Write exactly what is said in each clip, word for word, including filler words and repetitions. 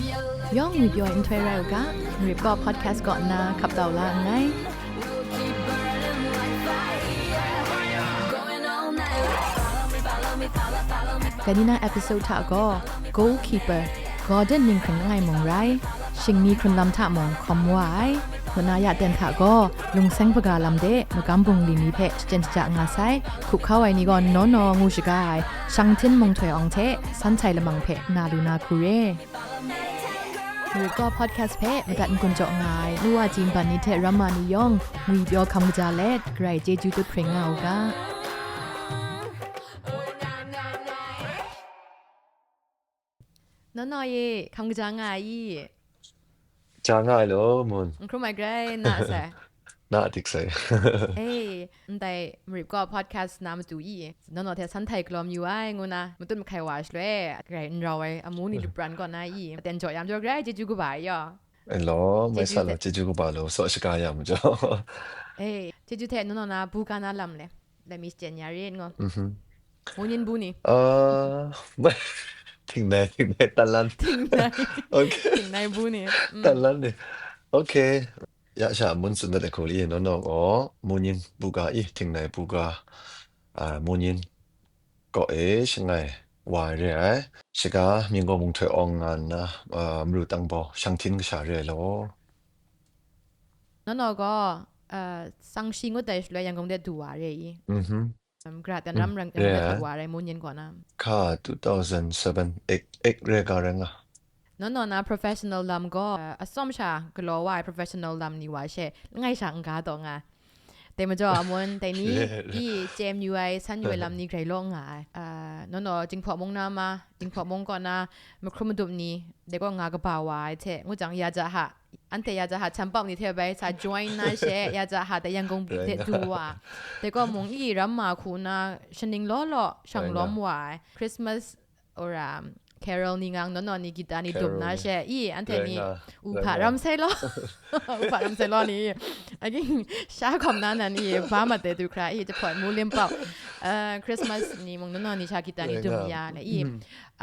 Yawng ngwi pyaw ai nhtoi rai u ga, Ngarip Kaw Podcast kaw nna hkap tau la nngai. Ganina episode hta gaw, goalkeeper, Gordon Ninghkrung langai mung rai, shingni hkrunlam hta mung hkawm wa ai, ngut na ya ten hta gaw, lungseng hpaga lam de, magam bungli ni hpe shachyen shaja nga sai, hkup hkau ai ni gaw naw naw ngu shaga ai, Shang Htin Mung Htoi Awng hte, San Htai Lamang hpe na lu na hku re. Ngarip Kaw Podcast hpe madat n-gun jaw nga ai nu wa ji nban ni hte ramma ni yawng, ngwi pyaw hkam kaja let, Karai chyeju dut hpring nga u ga. Naw naw ye, hkam kaja nga ai i? Ja nga ai law, Mun. N hkrum ai grai na sai. Na dik sai. Ei, ndai Ngarip Kaw Podcast na matu i, naw naw hte San Htai galaw mayu ai ngu na, matut mahkai wa shaloi, grai n rau ai amu ni lupran kaw na i, aten jaw ya majaw grai chyeju kaba ai yaw. Ai law, mai Chyeju sa law, hte. Chyeju kaba law, saw shaga ya majaw. Ei, chyeju hte naw naw na buga na lam le, let me shachyen ya rit ngu. Mhm. Mu nyin bu ni? Ah, tingnai, tingnai, talan. Tingnai. Okay. Tingnai bu ni. Mm. Talan ni. Okay. Ya sha, Mun tsun dat ai hku li, naw naw gaw, mu nyin buga i, tingnai buga, ah, mu nyin kaw e shangai wa ai re ai. Shaga, Myinggaw Mung Htoi Awng nga nna, ah, Maru Tangbau, Shang Htin kasha re ai law. Naw naw gaw, ah, Sangshi ngut ai shaloi Yangon de du wa re i? Mhm. Um, Grat dan ram rang, mm, yeah, rang wa rai mu nyin kaw na. Ka two thousand seven, eight, eight re ga rai nga. Naw naw na professional lam gaw, uh, atsawm sha galaw wa ai professional lam ni wa she, langai sha n ga taw nga. Dai majaw, amun, dai ni, re, re, i, chye mayu ai, san yu ai lam ni grai law nga ai. Uh, naw naw, Jinghpaw mung na ma, Jinghpaw mung kaw na, mahkrum madup ni, dai kaw nga kaba wa ai hte, ngu jang ya ja ha, anhte ya ja ha, Champawk ni hte bai sa join na she, ya ja ha, dai Yangon de du wa. Dai kaw mung i, ram ma hku na, shaning law law, shang lawm wa ai. Christmas, or, um, carol ni ngang, naw naw ni gita ni dum na she, i, anhte ni, u hpa ram sai law. U hpa ram sai law ni. Again, sha hkawm na nan i, ba mat de du hkra, i, jahpawt mu lim pau. Uh, Christmas ni mung, naw naw ni sha gita ni dum ya, na i.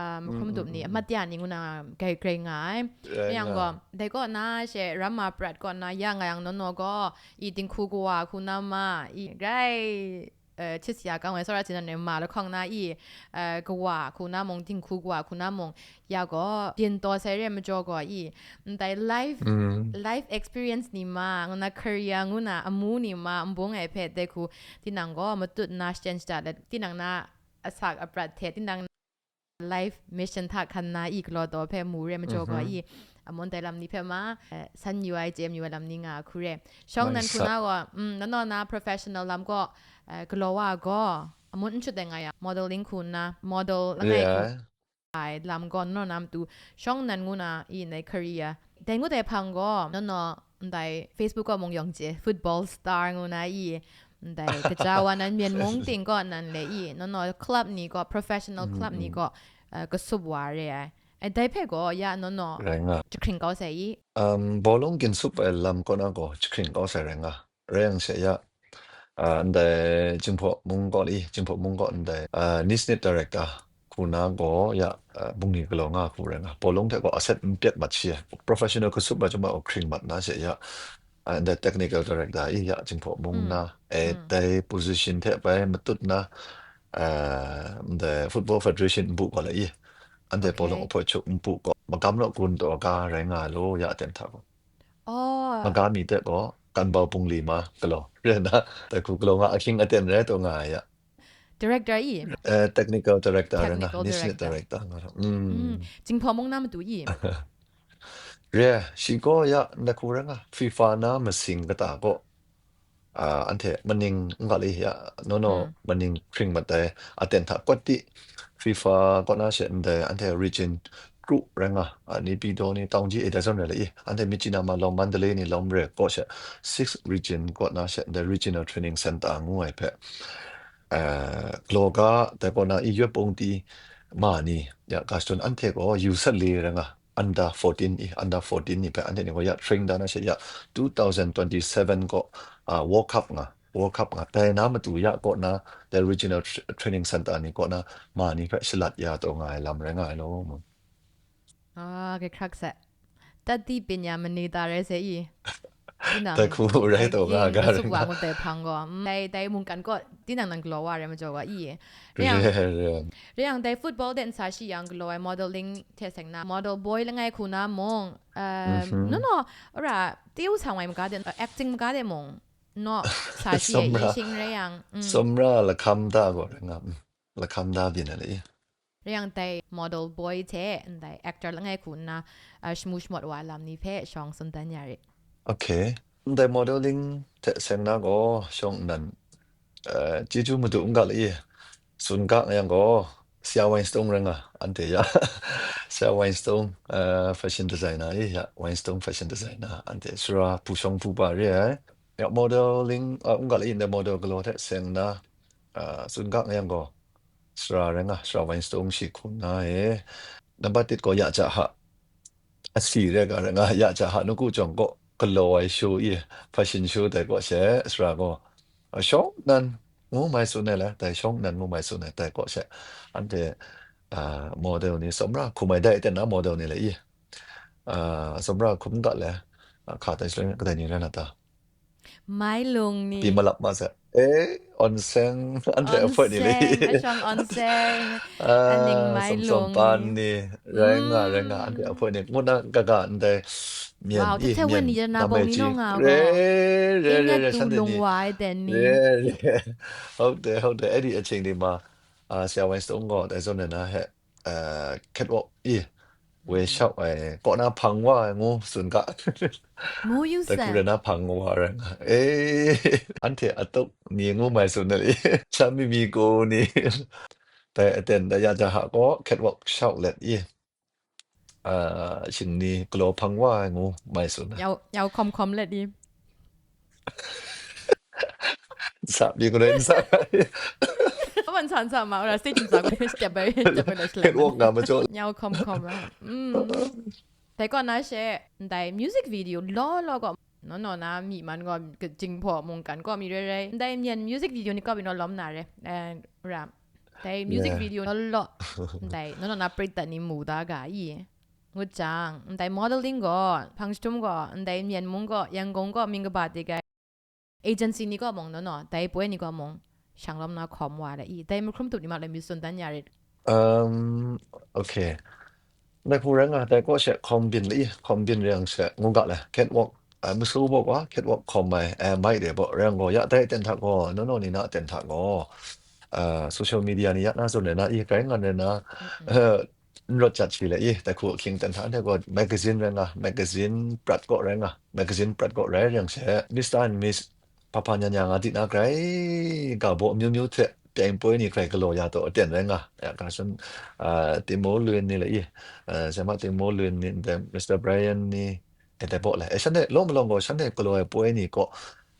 Um, hkrum dup ni, amat ya ni ngu na gai grai nga ai. Rai yang nga gaw, dai kaw na she, ram ma prat kaw na, ya nga yang naw naw gaw, i dinghku kawa hku na ma, i grai, eh, chit ya kang ai, sara china ne ma lahkawng na i, eh, kawa hku na mung, dinghku kawa hku na mung, ya gaw, byin taw sai re majaw gaw i, ndai life, mm, life experience ni ma, ngu na career ngu na, amu ni ma, n bung ai hpe, dai hku, tinang gaw matut na shachyen shada let, tinang na asak aprat hte, tinang life mission hta hkan na i galaw taw hpe mu re majaw gaw, mhm, i, amun dai lam ni hpe ma, eh, san yu ai, chye mayu ai lam ni nga hku re. Shawng nan hku na gaw, mm, naw naw na professional lam gaw, eh, galaw wa gaw, amun n shut ai nga ya, modeling hku nna, model langai hku ai lam gaw, naw naw na matu, shawng nan ngu na i ndai career. Dai ngut ai hpang gaw, naw naw, ndai Facebook kaw mung yawng chye, football star ngu na i, ndai kaja wa nan myen mung ting kaw nan le i, naw naw club ni kaw, professional club ni kaw, eh, kasup wa re ai. Ai, dai hpe gaw, ya naw naw, rai nga, jahkring kau sai i. Um, bawlung ginsup ai lam kaw na gaw, jahkring kau sai rai nga. Rai yang she ya, ah, ndai Jinghpaw mung kaw i, Jinghpaw mung kaw ndai, ah, Nisnit director, hku na gaw ya, ah, bungli galaw nga hku rai nga. Bawlung hte gaw aset n pyat mat shi ai. Professional kasup ai chyawm gaw hkring mat na she ya, ah, ndai technical director i ya, Jinghpaw mung na, eh, dai position hte bai matut na, ah, ndai Football Federation npu gaw la i, anhte bawlung ahpoi chuk npu gaw, magam law gun taw ga rai nga law ya aten hta gaw. Oh. Maga mi hte gaw, kanbau bungli ma galaw. Rai na, dai hku galaw nga ahkying aten rai taw nga ai ya. Director i? Eh, technical director rai na, technical nisnit director. Director nga ra. Mm. Mm. Jinghpaw mung na matu i? Re, shi gaw ya, ndai hku rai nga, FIFA na masing kata gaw, ah, anhte maning n ga le ya, naw naw, mm, maning hkring mat ai, aten hta kawt di, FIFA kaw na she ndai, anhte region kru rai nga, ah, Naypyidaw ni, Taunggyi, eh, dai zawn rai le i, anhte Myitkyina ma lawm, Mandalay ni lawm re kaw she, six region kaw na she ndai regional training center ngu ai hpe, eh, galaw ga, dai kaw na i Yawt Pungti ma ni, ya, Gaston anhte gaw yu sat le rai nga, under fourteen i, under fourteen ni hpe anhte ni gaw ya train da na she ya, two thousand twenty-seven kaw, ah, World Cup nga, World Cup nga, dai na matu ya kaw na, the regional tr-, training center ni kaw na, ma ni hpe shalat ya taw nga ai lam rai nga ai law. Ah, ke hkrak se. Tati pinya mani ta rai se i. Tinang, dai hku rai taw nga, dai ga rai suk wa nga. Ngut dai hpang gaw, mm, dai, dai mungkan kaw tinang nang galaw wa rai majaw wa i. Re yang, re yang. Re yang dai football de nsa shi yang galaw ai modeling hte seng na, model boy langai hku na mung, um, mhm, no, no, ora, tiu sang wai maga de, acting maga de mung, no, sa shi ai i. Sumra, shing re yang, mm. Sumra lahkam da gaw rai nga, mm, lahkam da byin ai le i. Re yang dai model boy hte ndai actor langai hku nna, ah, shamu shamawt wa lam ni hpe shawng tsun dan ya rit. Okay. Ndai modeling hte seng na gaw shawng nnan, eh, chyeju madu n ga le i, tsun ga nga yang gaw, Sia Weinstone rai nga, anhte ya. Sia Weinstone, eh, fashion designer i ya, Weinstone fashion designer, anhte sara hpu shawng hpu pa re ai. Ya, modeling, ah, n ga le i, ndai model galaw hte seng na, ah, tsun ga nga yang gaw, sara rai nga, sara Weinstone shi hku nna e. Nambat tit gaw ya ja ha, asi rai ga rai nga, ya ja ha nawku jawng kaw galaw ai show i, fashion show dai kaw she, sara gaw, a, shawng nnan ngu mai tsun ai le, dai shawng nnan ngu mai tsun ai dai kaw she, anhte, a, model ni sumra hkum ai dai ten na model ni le i, a, sumra hkum ga le, a, hka tai shaloi kadai ni rai na ta? Mai Lung ni. Pyi malap ma se. Eh, Aung San, anhte a hpoi ni le. Aung San, a shawng Aung San, ah, aning Mai Lung ni. Sum Sum Pan ni, rai nga, rai nga, mm, anhte a hpoi ni. Ngut na kaga ndai myen, wow, i, hte hte wen myen, ni na bawng ni nawng nga re, gaw. Re, re, re, re, tu shanhte lung ni. Wa ai ten ni. Re, re. Hau de, hau de, ai di a ching ni ma, ah, Sia Weinstone gaw, dai zawn na he, eh, catwalk i, woi shau ai, kaw na hpang wa ai ngu tsun ga. Mu yu dai hku san. Rai na hpang wa rai nga. Eh, anhte atuk ni ngu mai tsun na li. Shan mi mi ko ni. Dai aten dai ya ja ha kaw, catwalk shau let i. Ah, shing ni galaw hpang wa ai ngu mai tsun na. Yau, yau hkawm hkawm let i. Sa mi ko ni sa. Awan san sa ma, ora stage sa ko, step by step by step. Catwalk nga ma cho. Yau hkawm hkawm ra. Mm. Dai kaw na she, ndai music video law law gaw, no, no, na mi man gaw, ka jinghpaw mungkan gaw mi rai rai. Ndai myen music video ni kaw byin lawm na re. Eh, ra. Dai music, yeah, video law law. Ndai, no, no, na prit dat ni mu da ga i. Ngut jang, ndai modeling gaw, hpang jahtum gaw, ndai myen mung gaw, Yangon gaw, mying kaba dik ai. Agency ni kaw mung, no, no, dai poi ni kaw mung, shang lawm na hkawm wa le i, dai mahkrum tup ni ma le mi tsun dan ya rit. Um, okay. Dai hku rai nga, dai kaw she hkawm byin le i, hkawm byin re yang she, ngu ga le, catwalk, ah, masu bawk wa, catwalk hkawm ai, eh, mai de bawk, rai yang gaw, ya dai aten hta gaw, no, no, ni na aten hta gaw, ah, social media ni ya na zawn re na i, grai ngan re na, mm-mm, eh, n rawt jat shi le i, dai hku ahkying ten hta, anhte gaw magazine rai nga, magazine prat kaw rai nga, magazine prat kaw rai rai yang she, Mister and Miss hpa hpa nya nya nga di na grai, ga baw amyu myu hte pyeng poi ni grai galaw ya taw aten rai nga. Ya, ga shun, ah, Tingmo Lwin ni le i, ah, Sema Tingmo Lwin ni, ndai Mister Brian ni, e dai baw le. E, shanhte law malawng gaw, shanhte galaw ai poi ni kaw,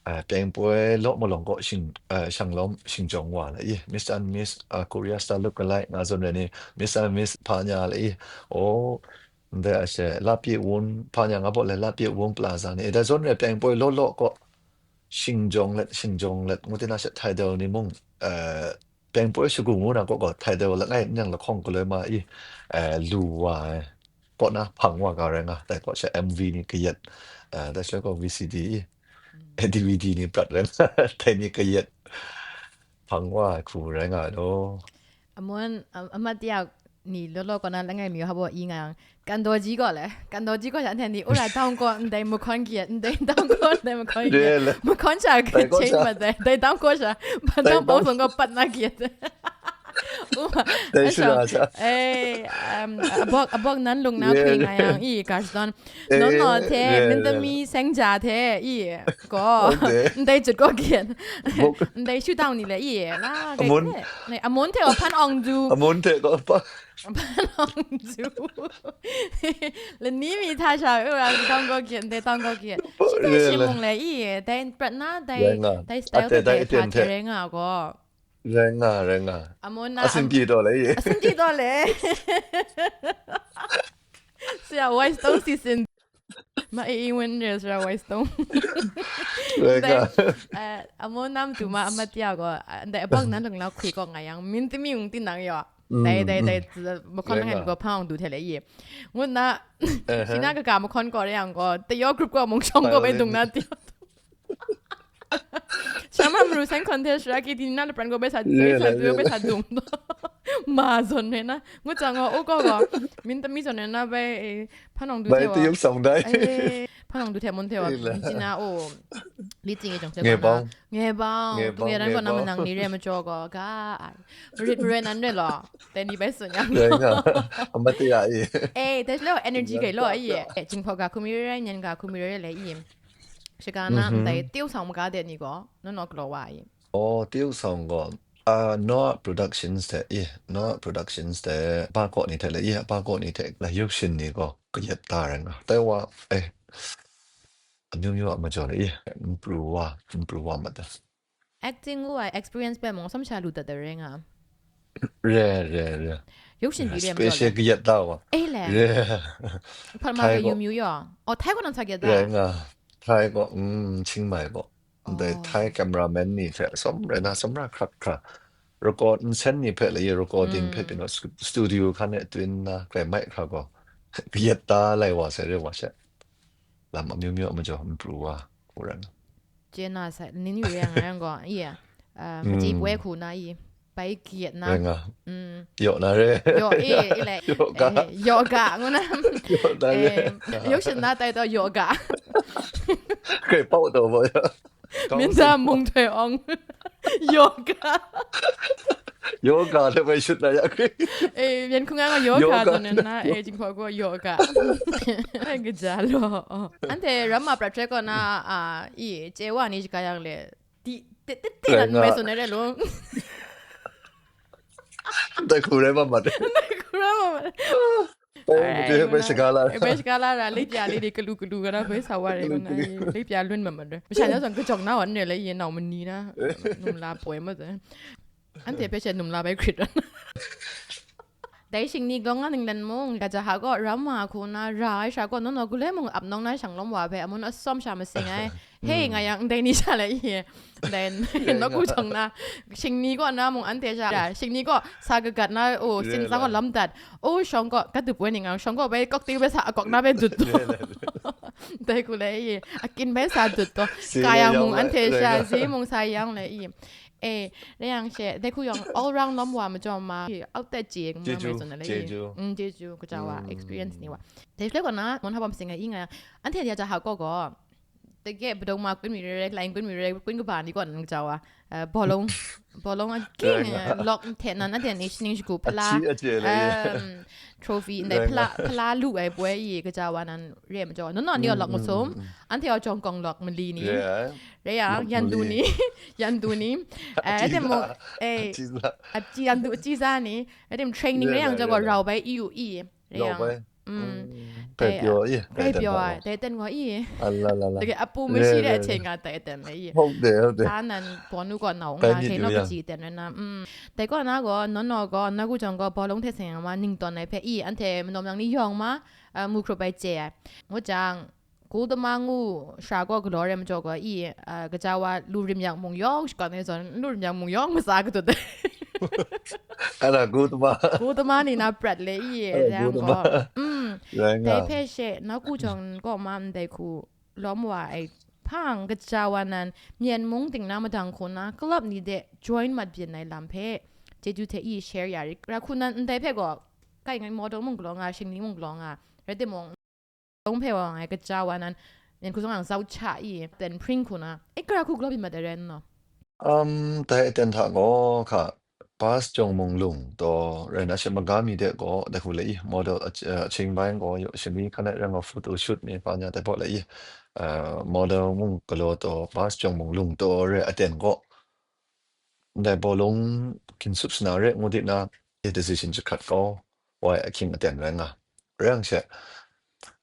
ah, pyeng poi law malawng kaw shing, ah, shang lawm shingjawng wa le i, Mister and Miss, ah, Korea Star Lookalike nga zawn rai ni, Mister and Miss hpa nya le i, oh, ndai a she, Lapye Wun hpa nya nga baw le, Lapye Wun Plaza ni, e dai zawn rai pyeng poi law law kaw, shingjawng let, shingjawng let, ngu ti na she, title ni mung, eh, pyeng poi shagu ngu na kaw gaw, title langai n yang lahkawng galoi ma i, eh, lu wa ai, kaw na hpang wa ga rai nga, dai kaw she M V ni kayat, eh, dai shaloi gaw V C D i, eh, D V D ni prat rai nga, dai ni kayat hpang wa ai hku rai nga ai law. Amun, am-, amat ya ni law law kaw na langai mi hap wa i nga yang, kan daw ji gaw le, kan daw ji gaw sha, anhte ni, ura dang gaw ndai mahkawn gyet, ndai dang gaw ndai mahkawn gyet, re le, mahkawn sha dai kaw cheng sha, ma dai, dai dang gaw sha, ba dai dang bawng bawng sung gaw pat na gyet. Dai a shara shang, sha. Eh, um, abawk, abawk nan lung na, re, hpring re, nga yang, i, Garston. Eh, no, no, hte, re, re, re, myit mi seng ja hte, i, gaw, ok, ndai jut gaw gyet. Bawk. Ndai shu dang ni le, i, la, amun, kai, kai. Amun hte gaw hpan awng du. Amun hte gaw hpan. Hpan awng du. Lani mi hta sha, u, a, tang gaw gyet, ndai tang gaw gyet. Shi hte, re, shi le, mung le, i, dai prat na, dai, rai nga, dai style ate, hte dai dai hta aten hte, hte rai nga gaw. Rai nga, rai nga. Amun na, asin am-, pyi taw le, i. Asin pyi taw le. Sara Wai Stone season. Ma e e wen re sara Wai Stone. Rai nga. Ndai, eh, amun nam tu ma amat ya gaw, ah, ndai abang nan lang la hkui kaw nga yang, min tami yung tinang yaw. Dai, dai, dai, mahkawn langai mi gaw hpang du hte le i. Ngu nna, shi na kaga mahkawn gaw re yang gaw, tayawng grup gaw mung shawng gaw bai dung na ti. Sha ma maru san contest ra ki di na lapran gaw bai sa, bai sa dung. Ma zawn re na. Ngu tsang gaw, u gaw gaw, min tami zawn re na bai, eh, hpa nawng du hte wa. Bai tayawng sang dai. Eh, hpa nawng du hte mun hte wa. Ila. Nji na, o, li ting e jong se nge bang. Nge bang. Nge bang, nge bang. Tung e ran gaw na manang ni re majaw gaw, ga, ai. Marit marai nan re law. Dai ni bai tsun yang. Dai nga. Amate ya i. Eh, dai lo energy kai lo i. Eh, Jinghpaw ga hku mi re rai, Nyan ga hku mi re rai le i. Shaka na, mhm, ndai teu sang maga de ni gaw, no no galaw wa i. Oh, teu sang gaw. Ah, Noah Productions hte, i, Noah Productions hte, pa kaw ni hte le, i, pa kaw ni hte, la yuk shin ni gaw, kayat ta rai nga. Tai wa, eh, amyu myu a majaw le, i, n pru wa, n pru wa mat da. Acting ngu ai experience bai mung, sam sha lu dat da rai nga. Re, re, re. Yuk shin di re majaw special le. Kayat ta wa. Eh le. Re. Hpan ma Thai kaw. Yu myu yaw. Oh, Thai kaw nang sa kayat ta. Re nga. Thai kaw, mm, Chiang Mai kaw. Ndai Thai cameraman ni hte sawm rai na, sawm ra hkrat hkra. Record nsen ni hpe la i recording hpe pyi na stu-, studio hkan e twin na, grai mai hkra gaw. Kayat ta lai wa sai re wa she. Lam amyu myu a majaw n pru wa, u ran. Chye na sai, ni ni re yang rai gaw, i, ah, kaji poi hku na i, bai kayat na. Rai nga. Mm. Yaw na re. Yaw, i, i lai. Yaw ga. Eh, yaw ga, ngu na. Yaw na re. Eh, yuk shin na tai taw yaw ga. Grai pau taw ba ya. Min da mung htoi awng. Yoga. Yoga hte bai shut na ya kri. Eh, Myen hkung ai gaw yoga. Yoga zawn na, eh, Jinghpaw gaw yoga. Ai, kaja law. Oh. Anhte ram ma prat hte kaw na, ah, i, chye wa ni shaga yang le. Di, ti, ti, ti, rai na nga. Mai tsun ai rai lung. Dai hku rai ma mat. Dai hku rai ma mat. Bai, ai, bai, bai, shagala. Bai shagala ra, lei pya lei de kalu kalu ga na bai sa wa re, kalu, kalu, na, lei pya lun ma ma re. Masha na zang kajawng na wan ne le, ye nau mani na, eh, num la poi ma zang. Anhte hpe she num la bai hkrit wan. Dai shing ni glawng na ninglen mung, gaja ha gaw ram wa hku na ra ai sha gaw, nono gulai mung ap nawng na shang lawm wa hpe, amun asawm sha masing ai. Hei, nga yang ndai ni sha le i. Then, nawku jawng na, shing ni kaw na mung anhte sha, shing ni kaw sa kagat na, o, sin tsang kaw lam dat, o, shawng kaw, ka dup wai ning ang, shawng kaw bai kawk ting bai sa, akawk na bai dut taw. Dai hku le i, akin bai sa dut taw. Ka yang mung anhte sha, zi mung sa yang le i. Eh, dai yang she, dai hku yang all round lawm wa majawm ma, out that jing ma mai tsun na le i. Jeju. Mm, jeju, kaja wa, experience ni wa. Dai shaloi kaw na, mon hawm sing ai i nga yang, anhte ya ja ha kaw gaw, Tege padung ma kun mi re, lain kun mi re, kun kaba ni kaw nan kaja wa, eh, bawlung, bawlung a king, eh, lawk hte nan, a den ni shaning shagu hpala, achi, achi le, um, trophy ndai hpala, hpala lu ai poi i kaja wa nan re majaw, naw naw ni a lawk masum, anhte a jawng kawng lawk mali ni, re ya, yan du ni, yan du ni, eh, achi, atem mung, eh, achi za, achi yan du, achi za ni, atem training re yang jaw gaw rau bai i u i, Rau bai. Mm. Grai pyaw i, grai pyaw ai, dai ten gaw i. Ala la la. Dai apu mashi de achei nga dai ten me i. Hok de, hok de. Ta nan pawnu gaw nau nga, dai kaji ten na. Mm. Dai gaw na gaw, naw naw gaw, na ku jawng gaw, bawlung hte seng ma, ning tawn ai hpe i, anhte manom yang ni yawng ma, ah, mu hkrup ai chye ai. Ngu jang, Gultama ngu sha gaw galaw re majaw gaw i, ah, kaja wa lu rim yang mung yawng shakawn ai zawn, lu rim yang mung yawng matsa katut ai. Ana Gultama. Gultama ni na prat le i, rai yang gaw. Mm. Dai hpe she, nawku jawng kaw ma ndai hku lawm wa ai hpang, kaja wa nan, Myen mung ting na madang hku na, club ni de join mat byin ai lam hpe, chyeju hte i share ya ri, ra hku nan ndai hpe gaw, kai ngai model mung galaw nga, shingni mung galaw nga, rai timung, Dawng hpe wa ngai kaja wa nan, yan hku zang ang zau cha i, ten hpring hku na, e, gara hku galaw byin mat ai rai nna? Um, dai aten hta gaw hka, Bas Jawng Mung Lung taw, rai na she maga mi de gaw, dai hku le i, model a, a, Ching Bai gaw, yaw shingwi hkan ai rai gaw, photo shoot mi hpa nya dai baw le i, uh, model mung galaw taw, Bas Jawng Mung Lung taw re aten gaw, Ndai bawlung ginsup sana re ngu di na, e decision jahkrat kau, wai ahkying aten rai nga. Rai yang she,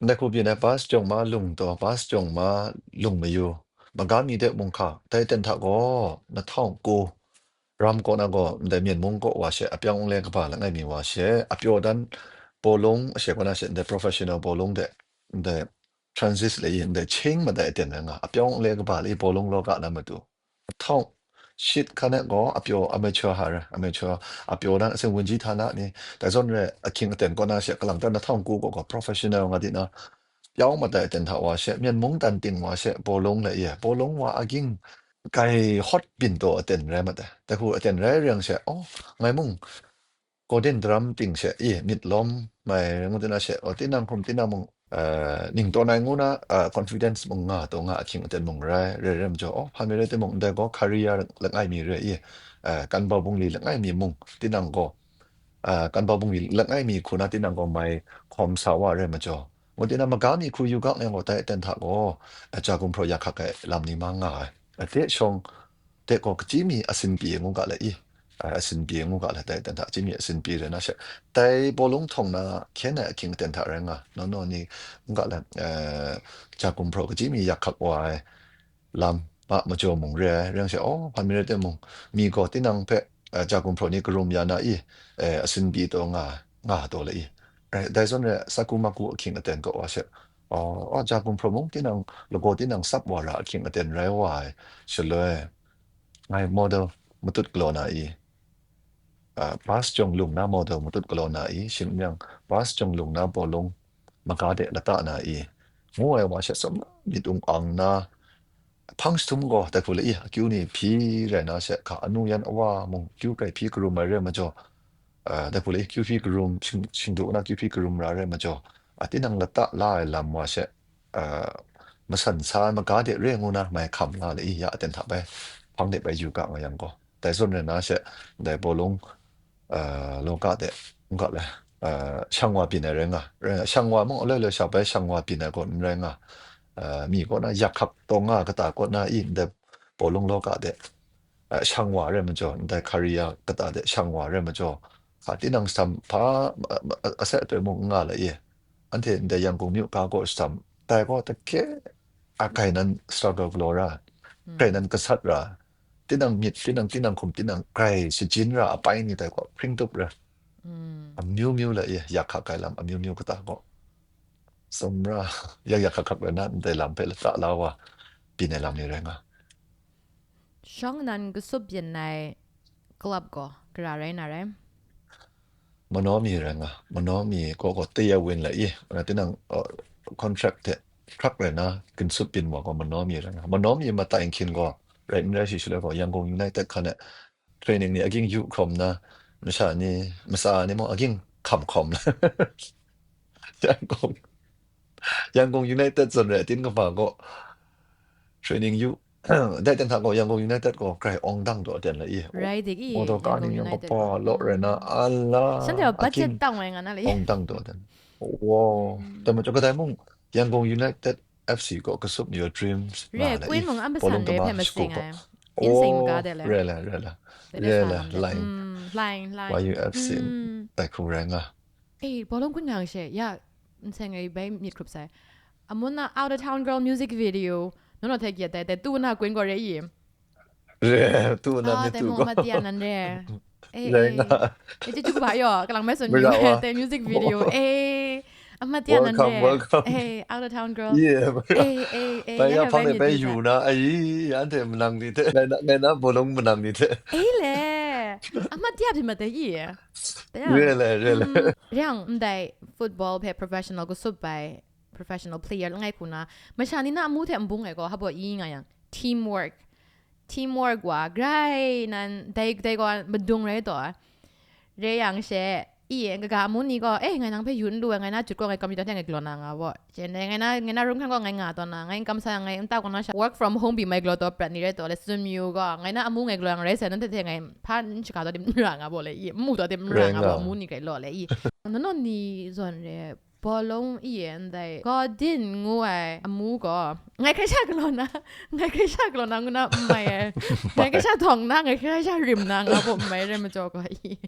ndai hku byin ai Bas Jawng Ma Lung taw, Bas Jawng Ma Lung Mayu, maga mi de mung hka, dai ten hta gaw, na htawng ku, ram kaw na gaw, ndai Myen mung kaw wa she, apyawng le kaba langai mi wa she, apyaw dan bawlung, ashe kaw na she, ndai professional bawlung de, ndai transit le i, ndai ching madai aten rai nga, apyawng le kaba le i, bawlung law ga na matu. Ahtawng, shit hkan e gaw, a pyaw amateur ha re, amateur a pyaw nan, asin wunji hta na ni, dai zawn re, ahkying aten kaw na she, kalang tan na htawng ku gaw, gaw professional nga di na, pyawng matai aten hta wa she, Myen mung tan ting wa she, bawlung le ye, bawlung wa aging, kai hawt byin taw aten rai mat ai. Dai hku aten rai reng she, oh, ngai mung, Golden Drum ting she, i, myit lawm mai ngu tinang she, o, tinang hkum, tinang mung, eh, ning tawn ai ngu na, eh, confidence mung nga taw nga ahkying aten mung rai, rai, rai majaw, o, hpa mi rai timung, ndai gaw career langai mi rai i, eh, kanbau bungli langai mi mung, tinang gaw, eh, kanbau bungli langai mi hku na tinang gaw mai hkawm sa wa rai majaw, ngu tinang maga mi hku yu ga yang gaw, dai aten hta gaw, eh, ja gumhpraw ya hkak ai lam ni ma nga ai. Ate shawng, te gaw, kachyi mi asin pyi ngu ga le i, a, asin pyi ngu ga le, dai dan hta, kachyi mi asin pyi rai na she, dai bawlung htawng na hkyen ai ahkying aten hta rai nga, nawng naw ni ngu ga le, eh, ja gumhpraw kachyi mi yak hkak wa ai lam, ma majaw mung re ai, reng she, oh, hpa mi rai timung, mi gaw tinang hpe, eh, ja gumhpraw ni karum ya na i, eh, asin pyi taw nga, nga taw le i, eh, dai zawn re, saku maku ahkying aten kaw wa she, oh, oh, ja gumhpraw mung tinang, lagaw tinang sap wa ra ahkying aten rai wa ai, shaloi, ngai model matut galaw na i, ah, bus jawng lung na model matut galaw na i, shing n yang, bus jawng lung na bawlung maga de lata na i, ngu ai wa she sum myit ung ang na, hpang jahtum gaw, dai hku le i, akyu ni hpyi rai na she, hka anu yan awa mung kyu kai hpyi karum ai re majaw, ah, dai hku le i, kyu hpyi karum, shing, shingdu na kyu hpyi karum ra re majaw, a, tinang lata la ai lam wa she, ah, masan sa ai maga de re ngu na mai hkam la le i, ya aten hta bai, hpang de bai yu ga nga yang gaw, dai zawn rai na she, dai bawlung, ah, law ga de, n ga le, ah, shang wa byin ai rai nga, rai nga, shang wa mung aloi aloi sha bai shang wa byin ai gaw n rai nga, ah, mi kaw na yak hkak taw nga kata kaw na i, ndai bawlung law ga de, ah, shang wa rai majaw, ndai career kata de shang wa rai majaw, hka tinang sham hpa, ah, ah, ase atoi mung n nga le i, anhte ndai Yangon myu ga gaw sham, dai gaw dake a grai nan struggle galaw ra, grai nan gasat ra, tinang myit, tinang, tinang hkum, tinang grai shajin ra, apai ni dai gaw hpring tup ra, amyu myu le i, yak hkak ai lam amyu myu kata gaw, sum ra, yak yak hkak hkak rai na, ndai lam hpe lata la wa, byin ai lam ni rai nga. Shawng nnan kasup byin ai club gaw, gara rai na rai? Manaw mi rai nga, manaw mi gaw gaw taya win la i, nga tinang, uh, contract hte hkrak rai na, ginsup byin wa gaw manaw mi rai nga. Manaw mi matai nhkyin gaw, rai n rai shi shaloi gaw, Yangon United hkan e training ni aging yu hkawm na, masha ni, matsa ni mung aging hkam hkawm na. Yangon, Yangon United zawn rai, atin kama gaw training yu, dai ten hta gaw, Yangon United gaw grai awng dang daw ten la i. Rai dik i, Motor ka Yangon ni yang United kapa gaw. Law rai na, ala, shanhte gaw budget aking tang wai nga na la i. Awng dang daw ten. Wow. Mm. Dai majaw kadai mung, Yangon United F C gaw kasup your dreams re, nga la i. Queen mung an bawlung pasan re kama hpe shagu masing gaw. Ai. Inseng maga de le. Re la, re la. Re la, line. Mm, line, line. Y U F C. Mm. Dai hku rai nga. Eh, bawlung kun nga yang she, ya, nseng e bai myit hkrup sai. Amun na Out of Town Girl music video, nono hte gyet dai, dai tu na kun gaw re i. Re, tu na ah, myit dai tu mung gaw. Matian nan re. Eh, re eh. Nga. Eh, chyeju kaba yaw, kalang mai sun yu, te music video. Oh. Eh, amatian nan re. Welcome, welcome. Eh, Out of Town Girl. Yeah. Eh, eh, eh, bai ya hpang de bai yu na, ai, anhte manang ni hte, ngai na, ngai na bawlung manang ni hte. Eh, le. Amatian pyi ma dai i. Re le, re le. Mm, re yang, ndai football hpe professional kasup ai, professional player langai hku na, masha ni na amu hte nbung ai gaw, hpa baw i nga yang, teamwork. Teamwork wa, grai nan, dai, dai gaw madung rai taw. Re yang she, i, kaga amu ni gaw, eh, ngai nang hpe yu n lu ai, ngai na jut gaw ngai computer hte ngai galaw na nga baw. Jen dai, ngai na, ngai na room hkan gaw ngai nga taw na, ngai kamsa yang ngai nta gaw na sha, work from home pyi mai galaw taw prat ni rai taw le, tsun mayu gaw, ngai na amu ngai galaw yang rai sai, nanhte hte ngai hpa n shaga taw tim n ra nga baw le i, n mu taw tim n ra nga baw, amu ni grai law le i. Nono ni zawn re, bawlung i e ndai, Gordon ngu ai amu gaw, ngai hkrai sha galaw na, ngai hkrai sha galaw na ngu na n mai ai, ngai hkrai sha htawng na, ngai hkrai sha rim na nga baw n mai rai majaw gaw i.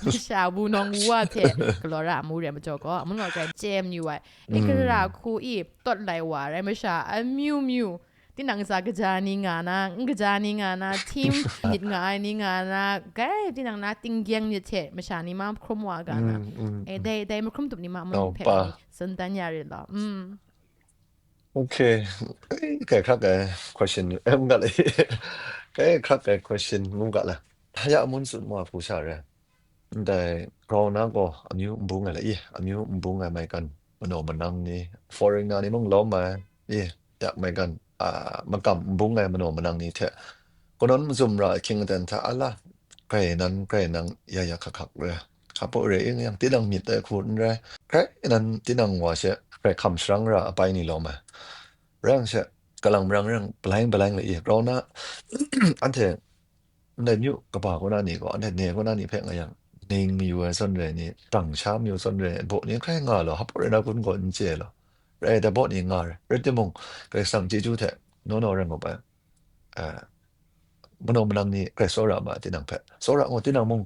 Sha wu nawng wu wa hte galaw ra amu re majaw gaw, amu naw grai chye mayu ai. E, mm, kara hku i, tawt lai wa rai masha amyu myu, tinang tsa kaja ni nga na, n kaja ni nga na, team myit nga ai ni nga na, grai tinang na tinggyeng myit hte masha ni ma hkrum wa ga na. Mm, mm, e, mm. Dai, dai mahkrum tup ni ma, amu tau hpe pa. Ni tsun dan ya rit law. Mm. Okay. Kai, kai hkrak ai question ni, em, ga le. Kai hkrak ai question ngu ga la. Haya amun tsun wa hku sha re. Ndai grau na gaw amyu n bung ai la i, amyu n bung ai maigan, manaw manang ni, foreign na ni mung lawm ai, i, yak maigan, a, makam n bung ai manaw manang ni hte, kanawn mazum ra ahkying aten hta ala, grai nan, grai nang, ya ya hkak hkak re. Hpa pawh re i, yang tinang myit ai hku n rai, grai nan tinang wa she, grai hkam sharang ra apai ni lawm ai. Rai yang she, kalang marang rang, palai palai la i, grau na, anhte, ndai myu kaba kaw na ni gaw, anhte ne kaw na ni hpe nga yang, ning mayu ai zawn re ni, dang sha mayu zawn re, baw ni hkrai nga law, hpa rai na kun gaw n chye law. Rai dai baw ni nga re. Rai timung, Karai Kasang chyeju hte, naw naw rai nga bai. Ah, manaw manang ni hkrai tsawra ma tinang hpe. Tsawra ngu tinang mung,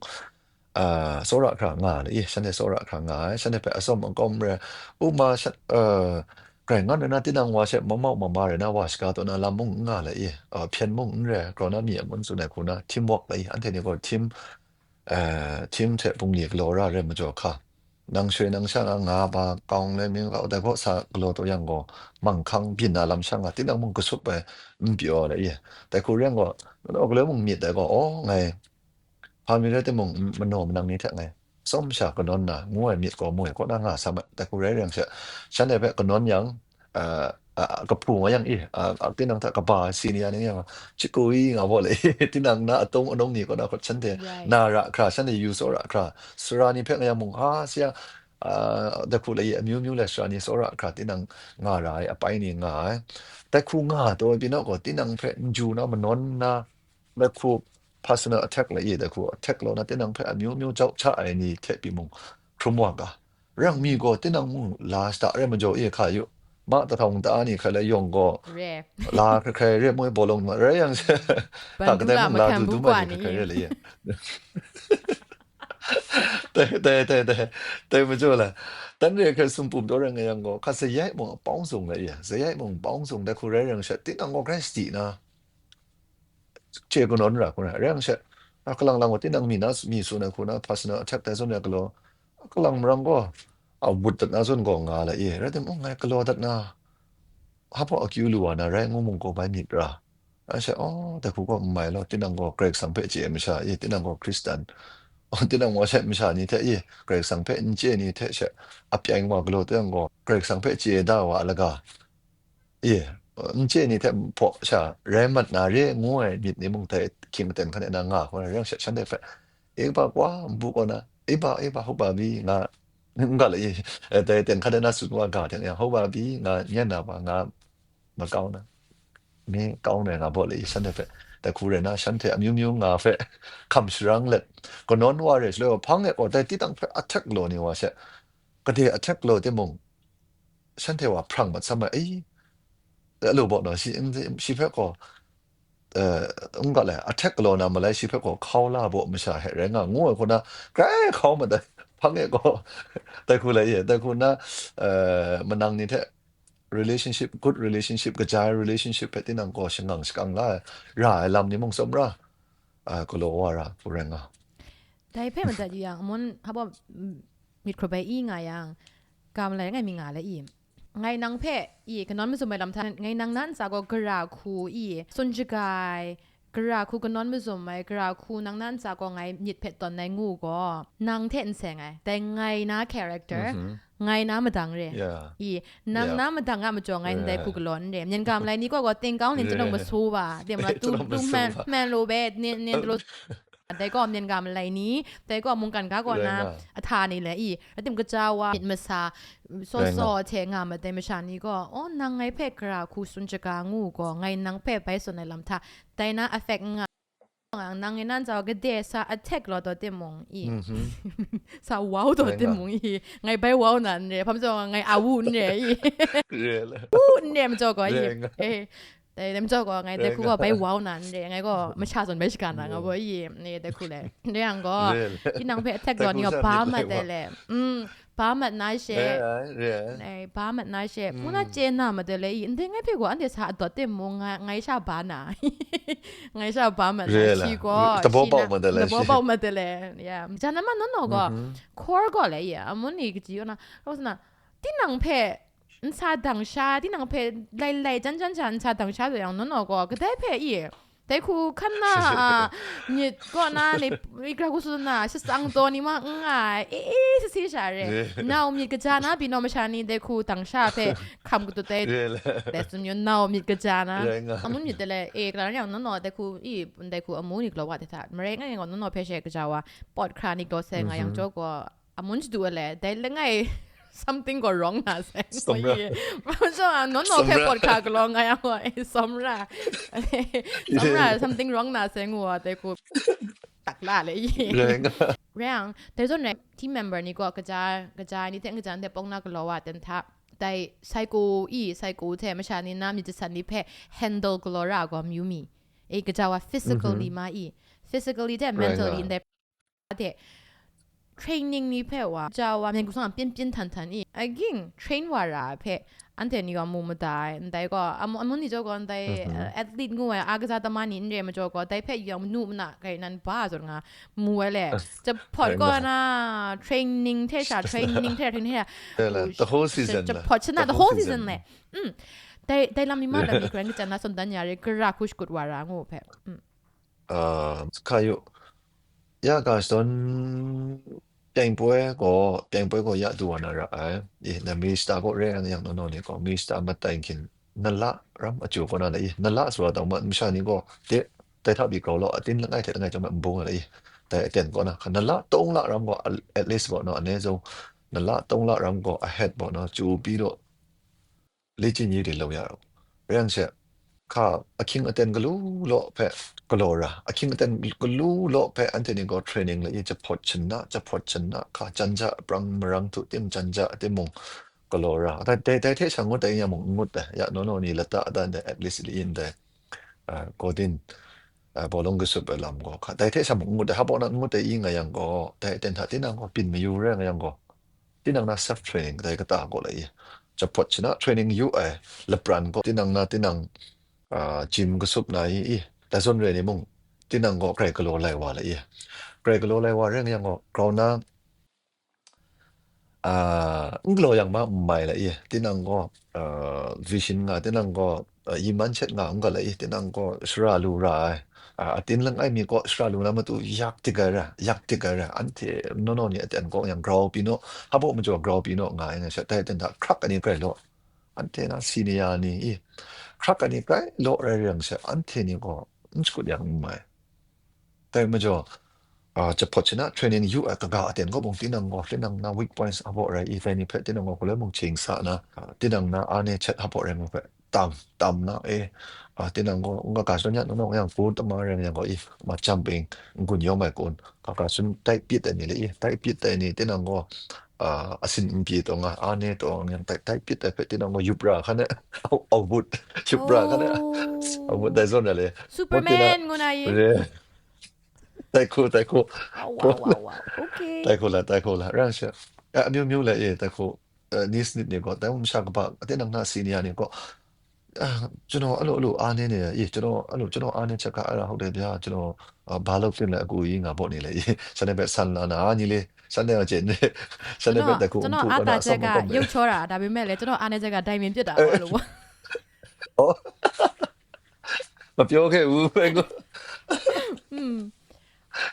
ah, tsawra hkra nga le i, shanhte tsawra hkra nga ai, shanhte hpe atsawm akawm re. U ma sha-, ah, grai ngan rai na, tinang wa she mamau mama rai na, wa shaga taw na lam mung n nga le i, ah, hpyen mung n re, grau na mi amun tsun ai hku na, teamwork le i, anhte ni gaw team, ah, team hte bungli galaw ra re majaw hka. Nang shoi nang sha nga nga ba, kawng le mying kau dai gaw sa galaw taw yang gaw, manghkang byin na lam sha nga, tinang mung kasup ai n pyaw le i. Dai hku rai yang gaw, manaw galaw mung myit dai gaw, aw, ngai, hpa mi rai timung, manaw manang ni hte ngai tsawm sha kanawn na, ngu ai myit gaw mu ai kaw na nga sa ma, dai hku rai rai yang she, shanhte hpe kanawn yang, a, a, a, kahpu nga yang i, a, a, tinang hta kaba ai senior ni yang, chyaku i nga baw le, tinang na atawng anawng ni kaw na hkawt shanhte Right. na ra hkra, shanhte yu tsawra hkra, sara ni hpe nga yang mung, a, sia, a, dai hku le i, amyu myu le sara ni tsawra hkra, tinang nga ra ai, apai ni nga ai. Dai hku nga taw, pyi na gaw, tinang hpe n ju na, manawn na, dai hku personal attack la i, dai hku attack law na, tinang hpe amyu myu jau hta ai ni hte pyi mung, hkrum wa ga. Rang mi gaw, tinang mung la shada re majaw e hka yu. Ma tahtawng ta ni hkrai la yawng gaw, Re. la hkrai hkrai re moi bawlong ma rai yang she, Ban hka kadai dum la, mung la makan du bum dum ai kwa ni hkrai ni. hkrai re le ye. Dai, dai, dai, dai, dai majaw la. Dan re hkrai sumpum taw rai nga yang gaw, hka sayai mung apawng sung la ye. Sayai mung apawng sung dai hku rai rai yang she, tinang gaw hkrai sadi na. Chye kanawn ra hku na, rai yang she, a, kalang lang wa tinang mi na, mi tsun ai hku na, personal attack tai zawn ya galaw, a, kalang marang gaw, a, wut dat na zawn gaw nga la i, rai timung, ngai galaw dat na, hpa akyu lu wa na, rai ngu mung gaw bai myit ra. Rai she, aw, dai hku gaw n mai law, tinang gaw Karai Kasang hpe chye ai masha i, tinang gaw Hkristan, aw, tinang gaw she masha ni hte i, Karai Kasang hpe n chye ni hte she, a pyeng wa galaw tinang gaw, Karai Kasang hpe chye da wa a laga, e, n chye ni hte hpaw sha rai mat na re ngu ai myit ni mung dai hkying aten hkan e na nga hkawm na, rai yang she shanhte hpe, e ba kwa, nbu kaw na, e ba, e ba, hpa bi nga, n ga le i, e, dai aten hkan e na tsun wa ga hte yang, hpa bi nga, nyan na ba nga, ma kau na, mi kau na nga baw le i, shanhte hpe, dai hku rai na, shanhte amyu myu nga hpe, hkam sharang let, kanawn wa re, shaloi wa hpang e gaw, dai tinang hpe attack law ni wa she, kade attack law timung, shanhte wa hprang mat sa ma, ei, alo baw na, shi, shi hpe gaw, eh, n ga le, attack galaw na malai, shi hpe gaw hkau la baw masha he rai nga, ngu ai hku na, grai hkau mat ai, hpang e gaw, dai hku lai e, dai hku na, eh, manang ni hte relationship, good relationship, kaja ai relationship hpe tinang gaw shangang shakang la ai, ra ai lam ni mung tsawm ra, ah, galaw wa ra hku rai nga. Dai hpe madat yu yang, amun hpa baw, mm, myit hkrup ai i nga yang, ga malai langai mi nga le i? Ngai nang hpe i kanawn mazum ai lam hta, ngai nang na ntsa gaw gara hku i, tsun shaga ai, gara hku kanawn mazum ai, gara hku nang na ntsa gaw ngai myit hpe tawn ai ngu gaw, nang hte n seng ai. Dai ngai na character, Mhm. ngai na madang re. Yeah. I, nang Yeah. na madang a majaw ngai ndai Yeah. hku galaw n re. Myen ga malai ni gaw gaw, tingkang ling Re. chunung masu ba, de ma, tu, Chunung tu masu man, ba. man lo be, nin, nin lo. Dai gaw myen ga malai ni, dai gaw mungkan ga gaw Rai na nga. ahta ni le i, rai tim kaja wa, myit masa, so Rai nga. so hte nga mat ai masha ni gaw, "Oh, nang ngai hpe gara hku tsun shaga ngu gaw, ngai nang hpe bai tsun ai lam hta, dai na affect n nga, nang ngai nan jau gade sa attack law taw timung i, Mhm. sa wau taw Rai nga. timung i, ngai bai wau na n re, hpa majaw ngai awu n re i, Re le. u n re majaw gaw i, Rai nga. eh, dai, dai majaw gaw, ngai dai Rai hku nga. gaw bai wau na n re, ngai gaw masha zawn bai shaga na nga Re. baw i, ne, dai hku le. Re yang gaw, Re le. tinang hpe attack Dai law ni hku gaw sha ba ni mat bai dai wau. le. Mm, ba mat na she. Re ai, re ai. Ai, ba mat na she. Hpung na Mm. chye na mat dai le i, ndai ngai hpe gaw anhte sa adawt timung nga, ngai sha ba na. Ngai sha ba mat na Re la. shi gaw, Tabaw shi pau na, mat dai le tabaw shi. pau mat dai le. Ya. Jan nama nono gaw, Mhm. hkor gaw le i, amun ni kaji yaw na, rau sa na, tinang hpe, nsa dang sha, tinang hpe lai lai jan jan sha nsa dang sha zaw yang, nono gaw, kadai hpe i, Dai hku hkan na a, myit kaw na ni, igra ku su na, shasang taw ni ma n nga ai, e, e, sisi sha re. Nau myit kaja na pyi naw masha ni dai hku dang sha hpe hkam katut dai. Re le. Dai tsun yu nau myit kaja na. Rai nga. Amun myit de le, e, kalang yang nono dai hku, i, dai hku amu ni galaw wa de hta. Marai nga yang nono hpe she kaja wa, pawt hkra ni galaw sai nga yang jaw gaw, amun shadu a le, dai langai something gaw wrong na sai. Sawm ra. Ye. Ma jaw a, nono hpe Sawm ra. Pawt hkra galaw nga yang gaw, e, sawm ra. Sawm ra, something wrong na sai ngu wa, dai hku. Tak la le ye. Rai nga. Rai yang, dai zawn rai, team member ni gaw kaja, kaja ni hte kaja ni hte pawng na galaw wa ten hta, dai psycho i, psycho hte masha ni na myit jasan ni hpe handle galaw ra ai gaw amyu mi. E, kaja wa physically ma i, physically hte Rai mentally nga. Ndai hte training ni hpe wa, kaja wa, myen kusang a pyin pyin htan htan i, again, train wa ra ai hpe, anhte ni gaw mu mada ai, ndai gaw, amu-, amun ni jaw gaw ndai, uh, athlete ngu ai, a kaja tama ni n re majaw gaw, dai hpe yang manu mana kai nan ba zawn nga mu ai le. Jahpawt kaw na, training hte sha, training hte sha, training hte sha. Tela, the whole season la. Jahpawt shana, the whole season le. Mm. Dai, dai lam mi ma lam mi karen kachan na son dan ya re, gara hku shakut wa ra ngu hpe. Mm. Ah, hka yu. Ya ga shadawn pyeng poi gaw, pyeng poi gaw ya du wa na ra ai. I, na mi shata gaw re yang, yang nono ni gaw, mi shata matai nhkyin, na la ram a chyu kaw na le, i, na la sara tau ma, masha ni gaw, de, dai hta pyi grau law, atin langai hte langai chyawm ai nbung ai le, i, dai aten kaw na, na la tawng la ram gaw, at least gaw, no, ane zong, na la tawng la ram gaw, ahead gaw, no, chyu pyi law, li chyi ni de lo ya u. Rai yang she, hka ahkying aten galu law hpe galaw ra, ahkying aten galu law hpe anhte ni gaw training la i, jahpawt shana, jahpawt shana, hka jan ja, prang marang htu tim jan ja timung galaw ra. Dai, dai, dai hte sha ngut ai ya mung n ngut ai, ya nono ni lata dan dai at least li in dai, ah, godin, ah, bawlung kasup ai lam gaw hka, dai hte sha mung n ngut ai, hpa na n ngut ai i nga yang gaw, dai aten hta tinang gaw byin mayu rai nga yang gaw, tinang na self training kadai kata gaw lai i, jahpawt shana training yu ai lapran gaw tinang na tinang, ah, gym kasup na i, i, dai zawn re ni mung, tinang gaw grai galaw lai wa lai i, grai galaw lai wa rai nga yang gaw, grau na, ah, n galaw yang ma n mai lai i, tinang gaw, ah, vision nga, tinang gaw, ah, yi man shet nga n ga lai i, tinang gaw shara lu ra ai, ah, atin langai mi gaw shara lu na matu yak dik ai ra, yak dik ai ra, anhte nono ni aten gaw yang grau pyi naw, hpa majaw grau pyi naw nga ai nga sha, dai aten hta hkrak ai ni grai law, anhte na senior ni i, hkrak ai ni grai law rai rai yang sha, anhte ni gaw n shakut yang n mai. Dai majaw, ah, jahpawt shana training yu ai kaga aten kaw mung tinang gaw, tinang na weak points hpa rai i, dai ni hpe tinang gaw galoi mung ching sa na, ah, tinang na a ne chet hpa rai ngu hpe, tam, tam na e, ah, tinang gaw, nga ga shadawn ya, nang yang kun tama rai yang gaw, i, ma jumping, n-gun yawm ai kun, ga ga shun tai pyit ai ni le, i, tai pyit ai ni, tinang gaw, ah, asin n pyi taw nga, a ne taw nga, yang tai, tai pyit ai hpe, tinang gaw, yup ra hkan e, au, au but, yup ra hkan e, au but dai zawn ai le. Superman ngu na i. Re. Tai hku, tai hku. Wow, wow, wow, wow. Okay. Tai hku la, tai hku la. Rai sha. Ah, amyu myu la e, tai hku. Eh, ni sanit ni gaw, dai masha kaba, tinang na senior ni gaw, ah, ကျွန်တော် အဲ့လို အဲ့လို အားနည်းနေတယ်။ အေး ကျွန်တော် အဲ့လို ကျွန်တော် အားနည်းချက်က အဲ့ဒါ ဟုတ်တယ်ဗျာ။ ကျွန်တော် အာ ဘာလုပ်သင့်လဲ အကူအညီ ငါပေါ့နေလေ။ အေး ဆရာနဲ့ပဲ ဆန်လာနာ ညီလေး။ ဆရာနဲ့ ကျင့်နေ။ ဆရာနဲ့ပဲ ကျွန်တော် တကူ ကျွန်တော် အားသာချက်က ရုပ်ချောတာ။ ဒါပေမဲ့လည်း ကျွန်တော် အားနည်းချက်က ဒိုင်မင်ပြတ်တာပေါ့လို့ပေါ့။ ဩ။ မပြောခဲ့ဘူး ဘဲကို။ อืม။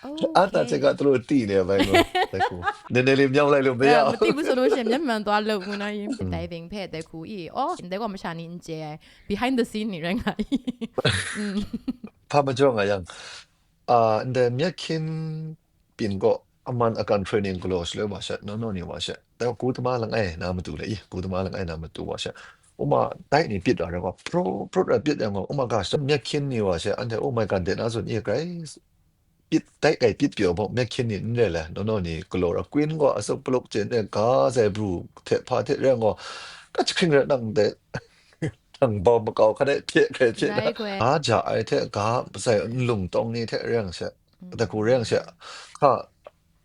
โอเค။ အားသာချက်က သူတို့ သိနေ ဘဲကို။ ဘဲကို။ နည်းနည်းလေး မြောက်လိုက်လို့ မရဘူး။ အဲ မသိဘူးဆိုလို့ရှိရင် မျက်မှန်သွားလုပ် ခုနက။ อืม။ Diving ဖဲတဲခုအီး။ အော် တဲကွာ မရှာနေ အင်ကျဲ behind the scene နေရငါ။ อืม။ ဖာမကျော်ငါယံ။ အာ နတဲ့ မျက်ခင်းပြင်ကို အမှန်အကန် training ကလို့ ရှလဲဝါရှက် နော်နော်နေဝါရှက် တဲကူတမလငယ် နာမတူလေ။ ကူတမလငယ် နာမတူဝါရှက်။ ဥမာ တိုက်နေ ပြစ်တာတော့ pro pro ပြစ်တယ် ဥမာ ကမျက်ခင်းနေဝါရှက် အန်တဲ့ oh my god တဲ့ နာဆိုနေ guys ပြစ် တိုက်ကိုက် ပြစ်ပြောပေါ့ မျက်ခင်းနေ နတဲ့လဲ နော်နော်နေ ကလို့တော့ ကွင်းကို အစုပ်ပလုတ်ကျင်တဲ့ ကားဆိုင်ဘရူ ထက်ဖားထက်ရန်ကို ကချခင်ရန်တဲ့ တန်ဘမကောက်ခနဲ့ ဖြစ်ခဲ့ဖြစ် လိုက်ကွယ်။ အားကြအိုက်ထက်က ပစိုင် အလုံတောင်းနေထက် ရန်ဆက် อืม တကူ ရန်ဆက် ခါ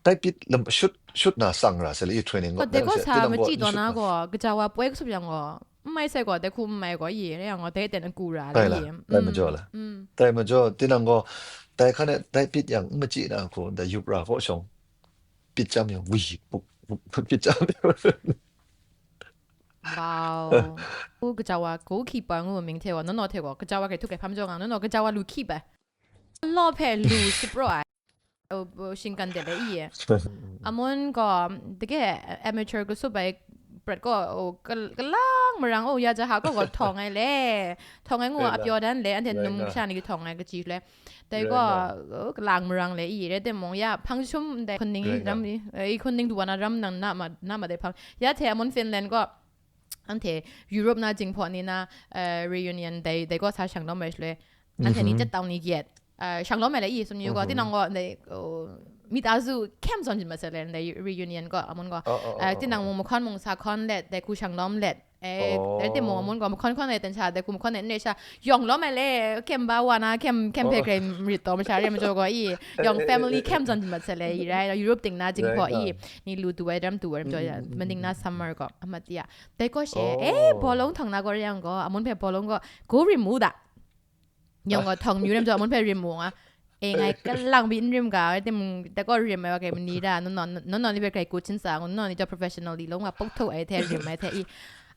တိုက်ပစ် လမ်း ရှုတ် ရှုတ်နာ စံရာ စလီ training ကို ဟို တဲကော ဆာ မကြည့်တော့နာ ကို ကကြဝါ ပွဲကစုပ် ပြောင်း ကို မိုက်ဆက် ကို တဲခု မိုက် ကို ရေ ရန် ကို တဲတဲ့ အကူရာ လေ တိုင်မကျော်လား။ อืม တိုင်မကျော် တင်းနံၣ် ကို တိုင်ခါနဲ့ တိုက်ပစ် ရန် မကြည့်နာ ကို ဒါ ယူပရာ ကို ရှောင် ပစ်ကြမ်း ရန် ဝီ ပစ်ကြမ်း ရန် Wow. ဟို ကကြဝါ goalkeeper ငို့ မင်းထဲဝါ နော်နော်ထဲဝါ ကကြဝါ ကဲ ထုကဲ ဖမ်းကြောင်း နော်နော် ကကြဝါ လူ keeper. Law hpe lu shapraw ai. Oh, oh, shinggan de le i. Amun gaw, dage amateur kasup ai prat gaw, oh, kal-, kalang marang, oh, ya jaha gaw, gaw htawng ai le. Htawng ai ngu, apyaw dan le, anhte num kasha ni htawng ai kaji le. Dai gaw, oh, kalang marang le i, rai timung, ya, hpang jahtum ndai hkun ning i, ram i, eh, i hkun ning du wa na ram nang na ma, na ma dai hpang. Ya hte amun Finland gaw, anhte Europe na jinghpaw ni na, eh, reunion dai, dai gaw sa shang lawm ai shaloi, anhte ni tet tau ni gyet, eh, shang lawm ai le i, sumyu gaw, tinang gaw, dai, oh, mitazu hkyem zawn jin mat sai le, dai reunion gaw, amun gaw, eh, tinang mung mahkawn mung sa hkawn let, dai hku shang lawm let, eh, rai timung, amun gaw, mahkawn hkawn let dan sha, dai hku mahkawn let n re sha, yawng lawm ai le, hkyem ba wa na, hkyem, hkyem hpe grai marit taw masha re majaw gaw i, yawng family hkyem zawn jin mat sai le i, rai, Europe ting na jinghpaw i, ni lu du ai, ram du ai, ram jaw ya, maning na summer gaw, amat ya. Dai gaw she, eh, bawlung htawng na gaw re yang gaw, amun hpe bawlung gaw, go rim mu da. Yawng gaw htawng myu ram jaw, amun hpe rim mu nga. Eh, ngai kalang bi n rim ga, rai timung, dai gaw rim ai wa kai mani da, naw naw, naw naw ni hpe grai kut shin sa, naw naw ni jaw professional di long wa pok htau ai hte rim ai hte i.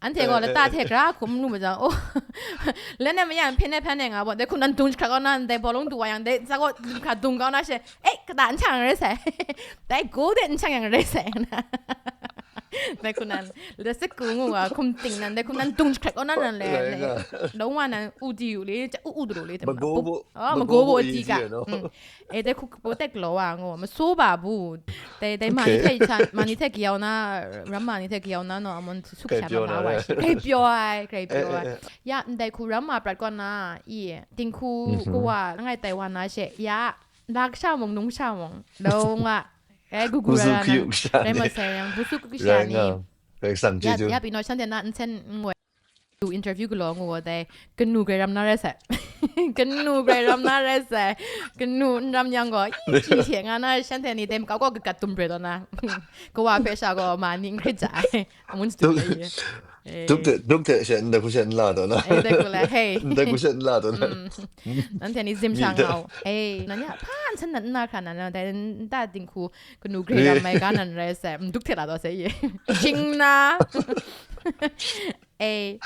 Anhte gaw lata hte gra hkum lu ma jang, oh, lan e mayan hpe ne hpan e nga baw, dai hkum nan dung jahkrat kau na, dai bawlung du wa yang, dai sa gaw hkra dung kau na she, eh, kata n chang rai sai. Dai go de n chang yang rai sai na. Dai hku nan, le se ku ngu wa, hkum ting nan, dai hku nan dung jahkrat kau na nan le, long wa nan u di u le, cha u u du le, mago bo, oh, mago bo ti ga. Eh, dai hku bo tek law wa ngu, maso ba bu. Dai, dai ma ni hte, ma ni hte kayau na, ram ma ni hte kayau na, no, amun su sha ma wa shi. Grai pyaw ai, grai pyaw ai. Ya, ndai hku ram ma prat kaw na, i, dinghku kawa, langai tai wa na she, ya, la kasha mung, nung sha mung, long wa, eh, gugu ra na, rai ma sai yang, busu kasha ni. Ya, ya, pino shanhte na nsen ngoi. Interview galaw ngu wa dai, kanu grai ram na rai sai. Kanu grai ram na rai sai. Kanu n ram yang gaw, i, chi hte nga na shanhte ni dai makau gaw kagat tum bre taw na. Kawa hpe sha gaw ma ni n hkrit ja ai. Amun satu ai. Duk hte, duk hte she, ndai hku she n la taw na. Eh, dai hku le, hey. Ndai hku she n la taw na. Nanhte ni zim sha nga u. Hey, nan ya, hpa nsen nan n na hkra nan, dai nta dinghku kanu grai ram mai ga nan rai sai. Duk hte la taw sai ye. Shing na. Eh,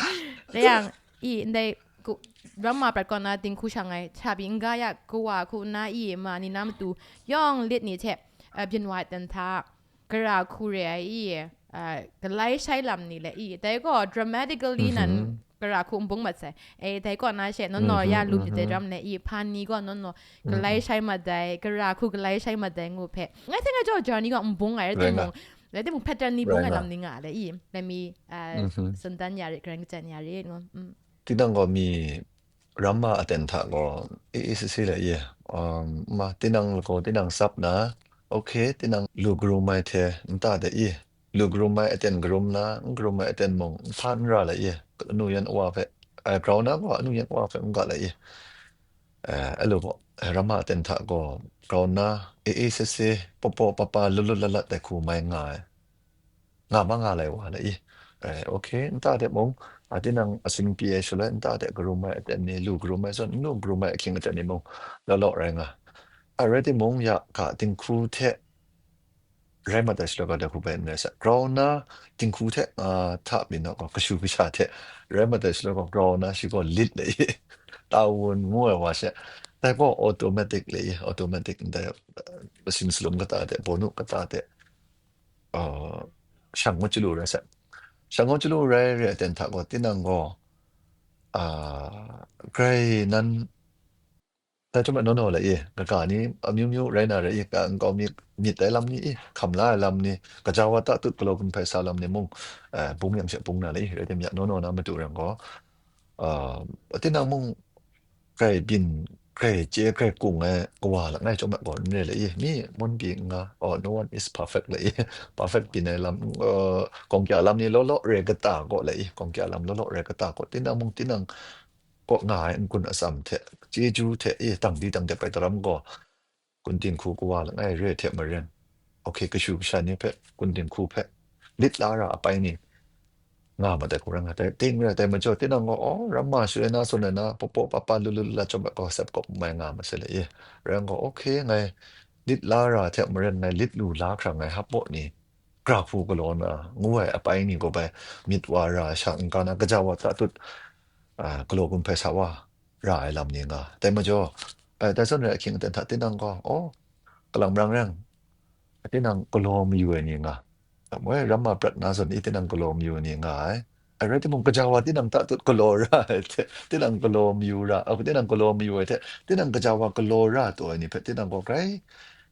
rai yang, i, ndai, ku, ram ma prat kaw na dinghku shang ai, hta pyi n ga ya, kawa hku nna i, ma ni na matu, yawng lit ni hte, eh, byin wa ai ten hta, gara hku re ai i, eh, galai shai lam ni le i, dai gaw dramatically nan gara hku n bung mat sai. Eh, dai kaw na she, naw naw ya lu myit dai ram le i, hpa ni gaw naw naw galai shai mat dai, gara hku galai shai mat dai ngu hpe. Ngai hte ngai jaw jar ni gaw n bung ai, rai timung, rai timung pattern ni bung ai lam ni nga le i, let me, eh, sundan ya rit, karan kachyan ya rit ngu. Mm. Tinang gaw mi ramma aten hta gaw, e, e, sisi le ye, um, ma, tinang lagaw, tinang sap na, okay, tinang lu karum ai hte nta de i, lu karum ai aten karum na, n karum ai aten mung, n hpa n ra le ye, anu yan wa hpe, eh, grau na gaw, anu yan wa hpe n ga le ye. Eh, alu gaw, eh, ramma aten hta gaw, grau na, e, e, sisi, papaw papa, lut lut lat lat ai hku mai nga ai. Nga ma nga lai wa le i. Eh, okay, nta de mung, a, tinang asing pyi ai shaloi, nta de karum ai aten ni, lu karum ai zawn, n lu karum ai ahkying aten ni mung, law law rai nga. A rai timung, ya ga dinghku hte rai mat ai shaloi ga, dai hku bai n rai sai. Grau na, dinghku hte, a, hta pyi naw gaw, kashu kasha hte rai mat ai shaloi gaw, grau na shi gaw lit le i. Tawun ngu ai wa she. Dai gaw automatic le i, automatic ndai, eh, sin salum kata de, bawnu kata de, uh, shang ngut chyalu rai sai. Shang ngut chyalu rai re ai ten hta gaw, tinang gaw, uh, grai nan, dai chyawm ai naw naw le i, kaga ni, amyu myu rai na re i, ka nkau mi myit ai lam ni i, hkam la ai lam ni, gaja wa ta tut galaw gun hpai sa lam ni mung, uh, bung yang she bung na le i, rai tim ya naw naw na matu rai gaw, uh, tinang mung, grai byin, grai chye, grai kung ai kawa langai chyawm ai gaw n re le i, mi mun pyi n nga, oh, no one is perfect le i, perfect byin ai lam, uh, gawng kya lam ni law law re kata gaw le i, gawng kya lam law law re kata gaw, tinang mung tinang kaw nga ai n-gun atsam hte, chyeju hte i, tang di tang de pai daram gaw, kun dinghku kawa langai re hte maren, okay, kashu kasha ni hpe, kun dinghku hpe, lit la ra apai ni, nga ma dai hku rai nga, dai ting rai, dai majaw, tinang gaw, oh, ramma shaloi na, tsun ai na, papaw papa, lu lu la, chyawm ai gaw, sep kawp mai nga ma se le i. Rai nga gaw, okay, ngai lit la ra hte maren, ngai lit lu la hkra ngai hap baw ni, gra hku galaw na, ngu ai apai ni gaw bai, myit wa ra, sha n-ga na, gaja wa ta tut, a, galaw gun hpai sa wa, ra ai lam ni nga. Dai majaw, Eh, dai zawn rai ahkying aten hta tinang gaw, oh, kalang marang reng, tinang galaw mayu ai ni nga. Amu e, ramma prat na zawn i tinang galaw mayu ai ni nga ai. Ai rai timung, gaja wa tinang ta tut galaw ra ai hte, tinang galaw mayu ra, a, tinang galaw mayu ai hte, tinang gaja wa galaw ra taw ai ni hpe, tinang gaw grai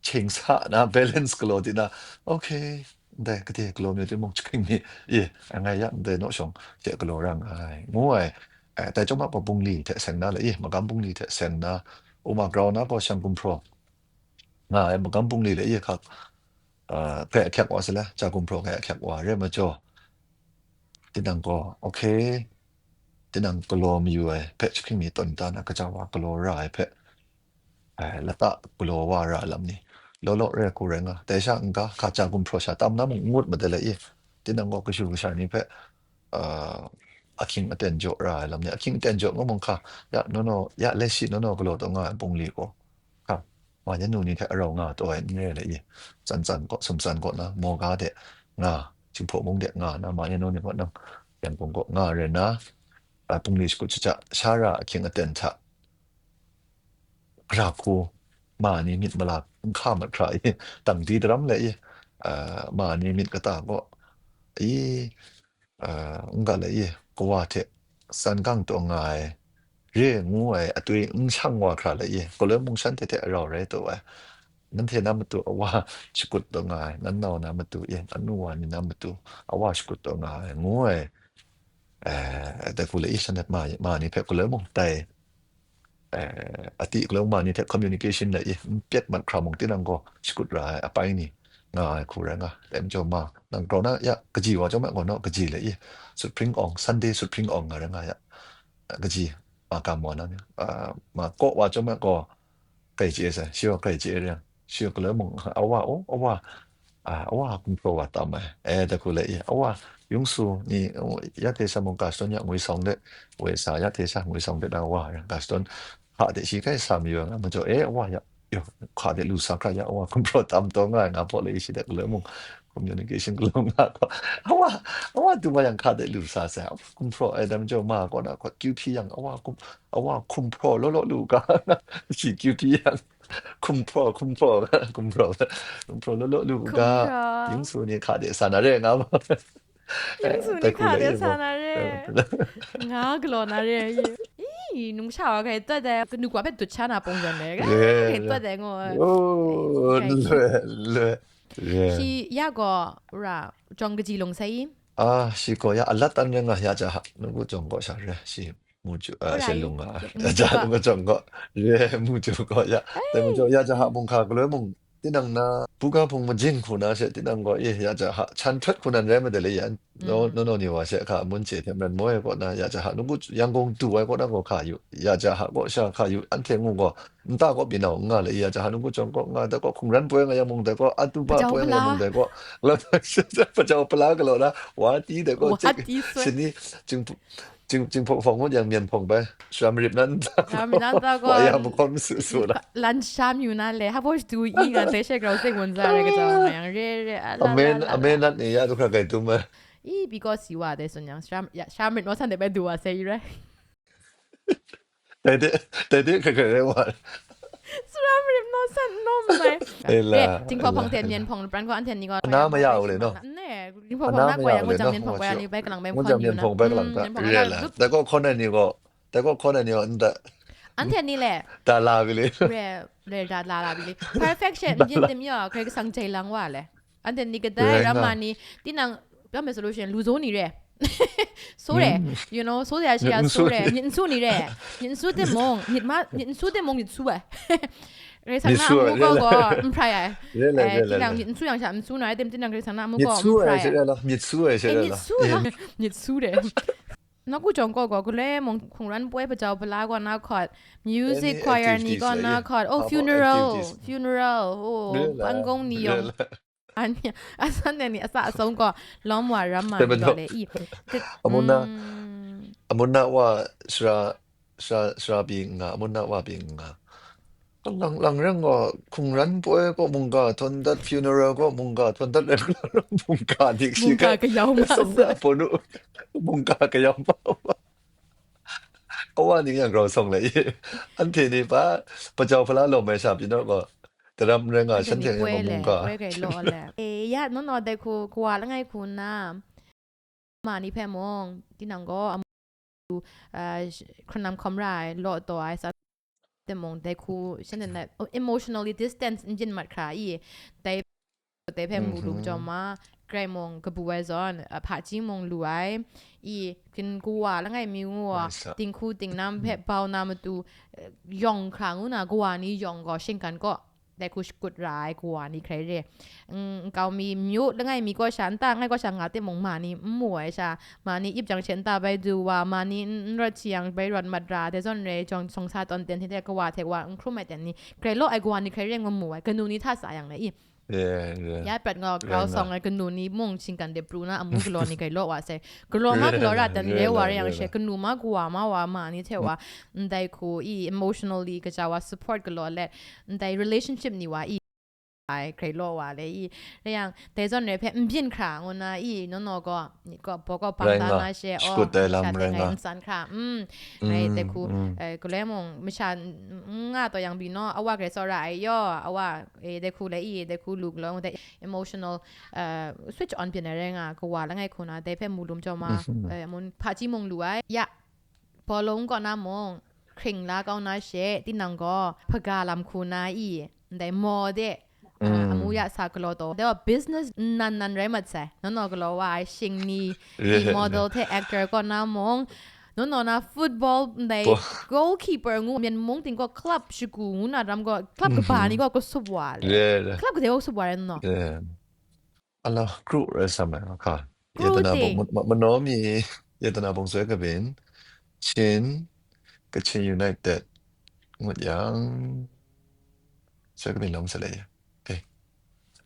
cheng sa na, balance galaw di na, okay, ndai gade galaw mayu timung, jahkring ni, e, ngai ya ndai naw shawng hte galaw ra nga ai, ngu ai. Eh, dai chyawm a gaw bungli hte seng na le, e, magam bungli hte seng na, uma grau na gaw shang gumhpraw nga ai, magam bungli le, e, hkak, ah, grai ahkyak wa sa le, ja gumhpraw grai ahkyak wa re majaw, tinang gaw, okay, tinang galaw mayu ai hpe, jahkring ni tawn da na, gaja wa galaw ra ai hpe, ai, lata galaw wa ra ai lam ni, law law re hku rai nga. Dai sha n-ga, hka ja gumhpraw sha tam na mung n ngut ma de le, e, tinang gaw kashu kasha ni hpe, ah, ahkying aten jaw ra ai lam ni, ahkying aten jaw nga mung hka, ya, nawnaw, ya, leshi nawnaw galaw taw nga ai bungli gaw, hka, ma yan nu ni hte arau nga taw ai n re le, e, tsan tsan kaw, sumtsan kaw na, Mawga de nga, Jinghpaw mung de nga na, ma yan nu ni kaw nang, Yangon kaw nga re na, a, bungli shakut shaja sha ra ahkying aten hta, gara hku, ma ni myit mala n hka mat hkra i, tang di daram le i, a, ma ni myit kata kaw i, a, n ga le i, kawa hte san gang taw nga ai, re ngu ai atwi n shang wa hkra le i, galoi mung shanhte hte arau rai taw ai, nanhte na matu awa shakut taw nga ai, nan nau na matu i, anu wa ni na matu awa shakut taw nga ai, ngu ai, eh, dai hku le i, shanhte ma, ma ni hpe galoi mung tai, eh, a ti galoi mung ma ni hte communication le i, n pyat mat hkra mung tinang gaw shakut ra ai apai ni nga ai hku rai nga. Dai majaw ma, nang grau na ya, kaji wa chyawm ai gaw naw kaji le i, sutpring awng, Sunday sutpring awng nga rai nga ya, kaji, ma kam wa na ni, ah, ma kaw wa chyawm ai gaw, kai chye sai, shi gaw kai chye re yang, shi gaw galoi mung, awa, o, awa, a, awa gumhpraw wa tam ai. E, dai hku le i, awa, yung su ni, o, ya hte sha mung ga shadawn ya ngwi sawng de, woi sa ya hte sha ngwi sawng de na wa, ga shadawn hka de shi kai sa mayu ai nga majaw, e, awa ya, yo, hka de lu sa hkra ya, awa gumhpraw tam taw nga ai nga baw le i, shi de galoi mung, communication galaw nga gaw, awa, awa du wa yang hka de lu sa sai, awa gumhpraw ai, dai majaw ma kaw na hkawt kyu hpyi yang, awa gum, awa gumhpraw law law lu ga, shi kyu hpyi yang, gumhpraw, gumhpraw, gumhpraw, gumhpraw law law lu ga, Gumhpraw. Yung su ni hka de sa na re nga ma. Yung su ni dai hku hka le de i sa baw. Na re. Nga galaw na re. Ih, nungsha wa kai tawt ai, kanu kwa hpe dut sha na pawng jan le. Ye, Kai ye. Tawt ai ngo. Oh, Kai. Lwe, lwe. Ye. Shi ya gaw, ra, jawng kaji lung sai i? Ah, shi gaw ya alat tan re nga ya ja ha, nungku jawng gaw sha re, shi mu ju, ah, Ora shi i, lung nga, mu ja ju gaw. Lung jawng gaw, re, mu ju gaw ya. Dai mu Ei. Jaw, ya ja ha mung hka galoi mung, tinang na, buga hpung majin hku na she, tinang gaw, eh, ya ja ha, chan hpret hku nan rai ma de le yan, no, Mm. no, no, ni wa she hka, mun che hte maren moi ai kaw na, ya ja ha, nungku, Yangon du ai kaw na gaw hka yu, ya ja ha kaw sha hka yu, anhte ngu gaw, nta kaw byin nau n nga le, ya ja ha, nungku jawng kaw nga, dai kaw hkungran poi nga yang mung, dai kaw atuba Pajau poi nga yang mung, pala. Dai kaw, pajau pala galaw na, wa ti dai kaw, Wa cik, ti soi. Shani, jing, jing, jing hpawng hpawng ngut yang myen hpawng bai, shara marip nan ta Shara marip nan ta kaw, kaw, wa ya makawm su su na. Lan sha myu na le, habo shadu i nga, dai she grau se wun za re, kajau nga yang, re, re, a, la, Amen, la, la, amen, la. Nat ni ya du hkra kai tum ai. I, because you are, dai sun yang, shara, ya, shara marip naw san de bai du wa se i rai. Dai de, dai de, hkrai hkrai rai wa. Sara marip naw san naw mai. Ela, Eh, jingpawng ela, pawng ten ela. Myen pawng pran gaw anhte ni gaw Ana myen pawng maya bai u le, no? Shim na. Ne, jingpawng Ana pawng na maya koi u yang le, jang myen pawng bai shim. Ani bai kalang bai Ngu pawng jang ni myen na. Pawng bai kalang Mm, ta. Myen pawng Re la, la. Dai gaw hkawn ai ni gaw, dai gaw hkawn ai ni gaw, nda. Anhte ni le. Da la bi le. Re, re, da la la bi le. Perfection, Da la. Yin dim yo, Karai Kasang jai lang wa le. Anhte ni kadai Rai nga. Ramma ni, tinang, pyaw me solution, lu zo ni re. So re, Mm. You know, so ya shi ya, Mm, so so re, re. Myit n su ni re. Myit n su de mong, myit ma, myit n su de mong, myit su ai. Re sang Myit na su ai, amu re ko le. Ko, n prai ai. Re le, Eh, re le, tinang re. Myit n su yang sha, n su na ai, tem tinang re sang na amu Myit ko, su n ai, prai shi ai. Re la, myit su ai, shi Eh, re myit la. Su Eh. La. Myit su re. Na ku jong ko ko, kule mong hkungran poi pajau pala ko na kot, music Any choir ni activities ko la na ye? Kot, oh, How about funeral, activities? Funeral, oh, Re la, pangkong ni re yong. La. An, asan ni, asa asong ko, lawm wa ram ma Te ni ba lo do. Le i. Te, Amun na, mm. Amun na wa sara, sara, sara pi nga, amun na wa pi nga. Lang, lang reng gaw, hkungran poi kaw mungga htawn dat, funeral kaw mungga htawn dat, mungga dik shi Mungga kai. Kayau ma Sawm sa. Da pawnu, mungga kayau ma. Awa ning yang grau sawng le i. Anhte ni pa, pajau pala lawm ai sha pyi naw gaw, daram rai nga, shan hte yang gaw mungga. Koi gai law le. E, ya, no, no, dai hku, kawa langai hku na. Ma ni hpe mung, tinang gaw, amu, uh, hkrunam hkawm ra ai, law taw ai, sa, de mung, dai hku, shan de na, emotionally distance n jin mat hkra i, dai, dai hpe mu lu, mhm, chyawm ma, grai mung kabu ai zawn, uh, hpaji mung lu ai, i, kin kawa langai mi ngu, dinghku dingnam hpe bau na matu, uh, yawng hkra ngu na, kawa ni yawng gaw shinggan kaw, dai hku shakut ra ai kawa ni hkrai re. N-, nkau mi, myu langai mi kaw sha, nta ngai kaw sha nga timung, ma ni n mu ai sha, ma ni ip jang she nta bai du wa, ma ni n, n rawt shi yang bai rawt mat ra, dai zawn re, jawng shawng sa tawn ten hte kawa hte wa n hkrum ai ten ni, grai law ai kawa ni hkrai re ngu mu ai, kanu ni hta sa yang le i. Ya, ya. Ya prat nga grau sawng ai kanu ni mung shinggan de pru na amu galaw ni grai law wa sai. Galaw ma galaw ra ten re wa re yang she, kanu ma kawa ma wa, ma ni hte wa, ndai hku i emotionally kaja wa support galaw let, ndai relationship ni wa i, ai, grai law wa le i. Rai yang, dai zawn re hpe n byin hkra ngu na i, no, no gaw, ni gaw, baw gaw bang da na she, oh, shakut ai lam masha rai ngai nga. N tsan hkra, mm, ngai dai hku, mm, eh, galoi mung, masha n, n nga taw yang byin naw, awa grai tsawra ai yaw, awa, eh, dai hku le i, dai hku lu galaw, dai emotional, eh, switch on byin ai rai nga, kawa langai hku na, dai hpe mu lum jaw ma, mhm, eh, mun hpaji mung lu ai, ya, bawlung kaw na mung, hkring la kau na she, tinang gaw, hpaga lam hku na i, ndai maw de, ah, mm, amu ya sa galaw taw, dai wa business nnan nan rai mat sai, no, no galaw wa ai shing ni, i model hte actor kaw na mung, no, no na football, ndai goalkeeper ngu, myen mung ting gaw club shagu ngu na ram gaw, club kaba ni gaw kasup wa le. Club kadai gaw kasup wa rai, no, no. Ala, kru rai sam ai, hka. Kru ting. Yatana bung, ma-, ma-, manaw mi, yatana bung soi kabyin, Chin, Kachin United, ngut yang, soi kabyin long sa le ya. Eh.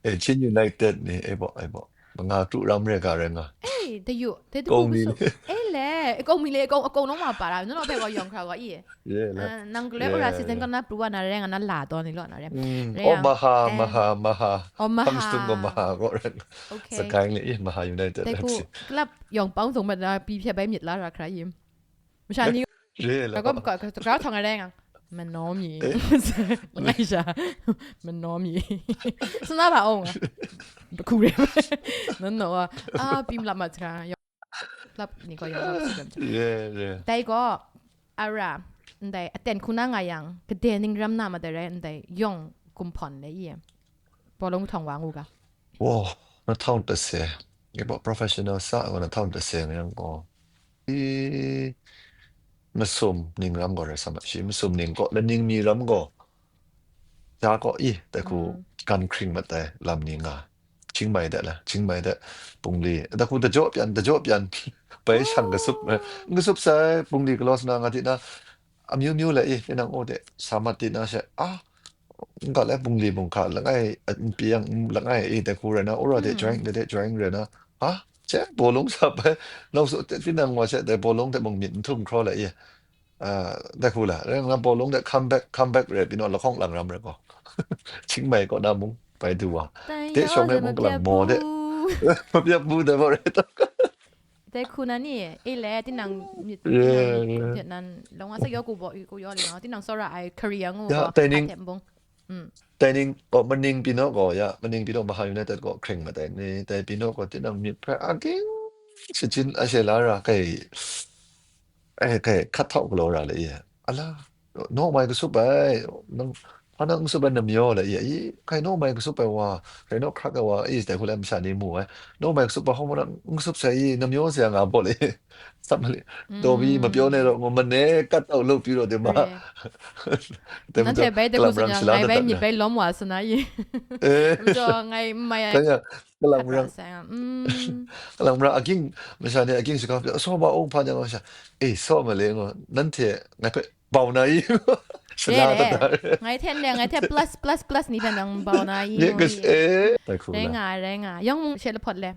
Eh, Chin United ni, eh, bo, eh, bo. Manga kru ram re ga rai nga. Eh, de yu, de du kong mi kusu. Eh, le, kong mi le, kong, kong nong ma pa ra, no, no, pe wa yong kra wa i. Yeah, la. Ah, nang gule ora season kaw na pru wa na re nga na la taw ni law na re. Mm. Re oh, yang. Maha, eh. Maha, Maha. Oh, Maha. Hamstung ko Maha ko re. Okay. Sakai ni, eh, Maha United. Dai hku, F C. Club yawng pawng zong mat na, pi hpya bai myit la ra hkra i. Masha ni. Re la. Ka ko, ka, ka, ka thawng re nga. Manaw mi. Eh? Langai sha. Manaw mi. Suna ba ong. Ba ku re. No, no, ah. Ah, pi mlap mat hkra. Club ni gaw yawng hkap si ram. Yeah, yeah. Dai gaw, ara, ndai, aten hku na nga yang, kade ning ram na ma dai rai, ndai, yawng gumhpawn le i. Bawlung htawng wa ngu ga. Wow, na htawng ta se. Ngai gaw professional sa gaw na htawng ta se nga yang gaw. I, masum ning ram gaw rai sa ma shi, masum ning gaw, laning mi ram gaw. Ja gaw, i, dai hku, mm, gan hkring mat ai lam ni nga. Chingmai de la, Chingmai de, Bungli. Da hku dajaw pyan, dajaw pyan, bai shang kasup, eh, n kasup sai, Bungli galaw sa na nga di na, amyu myu le i, tinang o de, sa mat di na she, ah, n ga le Bungli bung hka, langai, eh, n pyi yang, n langai i, da hku rai na, ora de, mm, join, de de, join rai na, ha, che, bawlung sa bai, nau so, tinang wa she, dai bawlung de mung myit n htum hkraw le i, ah, dai hku la, rai nga bawlung de come back, come back re, pyi naw lahkawng lang ram re gaw. Chingmai kaw na mung, bai du wa. Dai de shawng de mung kalang maw de. Mapyap bu dai baw re taw. Dai hku na ni, e le, tinang myit, yeah, tinang myit, yeah, myit nan, long a sa yaw ku baw, ku yaw li na, tinang sawra ai, career ngu ya, baw, tai ning, a tem bung. Mm. Tai ning, oh, maning pyi naw gaw, ya, maning pyi naw Maha United gaw hkreng ma tai ni, tai pyi naw gaw, tinang myit hpe a ging, shachin a she la ra, kai, eh, kai, hkat htau galaw ra le, ya. Ala, naw mai kasup ai, nang, hpa nang n sup ai namyaw le, ya, i, kai naw mai kasup ai wa, kai naw hkrak ai wa, i, dai hku le masha ni mu ai, naw mai kasup ai hawng nang n kasup sai, i, namyaw sai nga baw le, sap ma le, daw bi, mm, mapyaw nai raw, ngu, mane, kat tau lo pyi raw de ma. Correct. Dai nanhte bai de kalang ku marang sila ngai bai myit bai lawm wa sa na i. Eh. Majaw ngai n mai ai. Tanya, kalang marang. Sa, mm. Kalang marang, aking, masha ni aking shaka, saw ma ung hpa nyang masha. Eh, saw ma le ngo, nanhte, ngai hpe, bau na i. Shala re, re. Ngai hte n re, ngai hte plus, plus, plus ni hte nang bau na i. Ye, ngo kas, i. Eh. Rai nga, rai nga. Yawng mung she lahpawt le.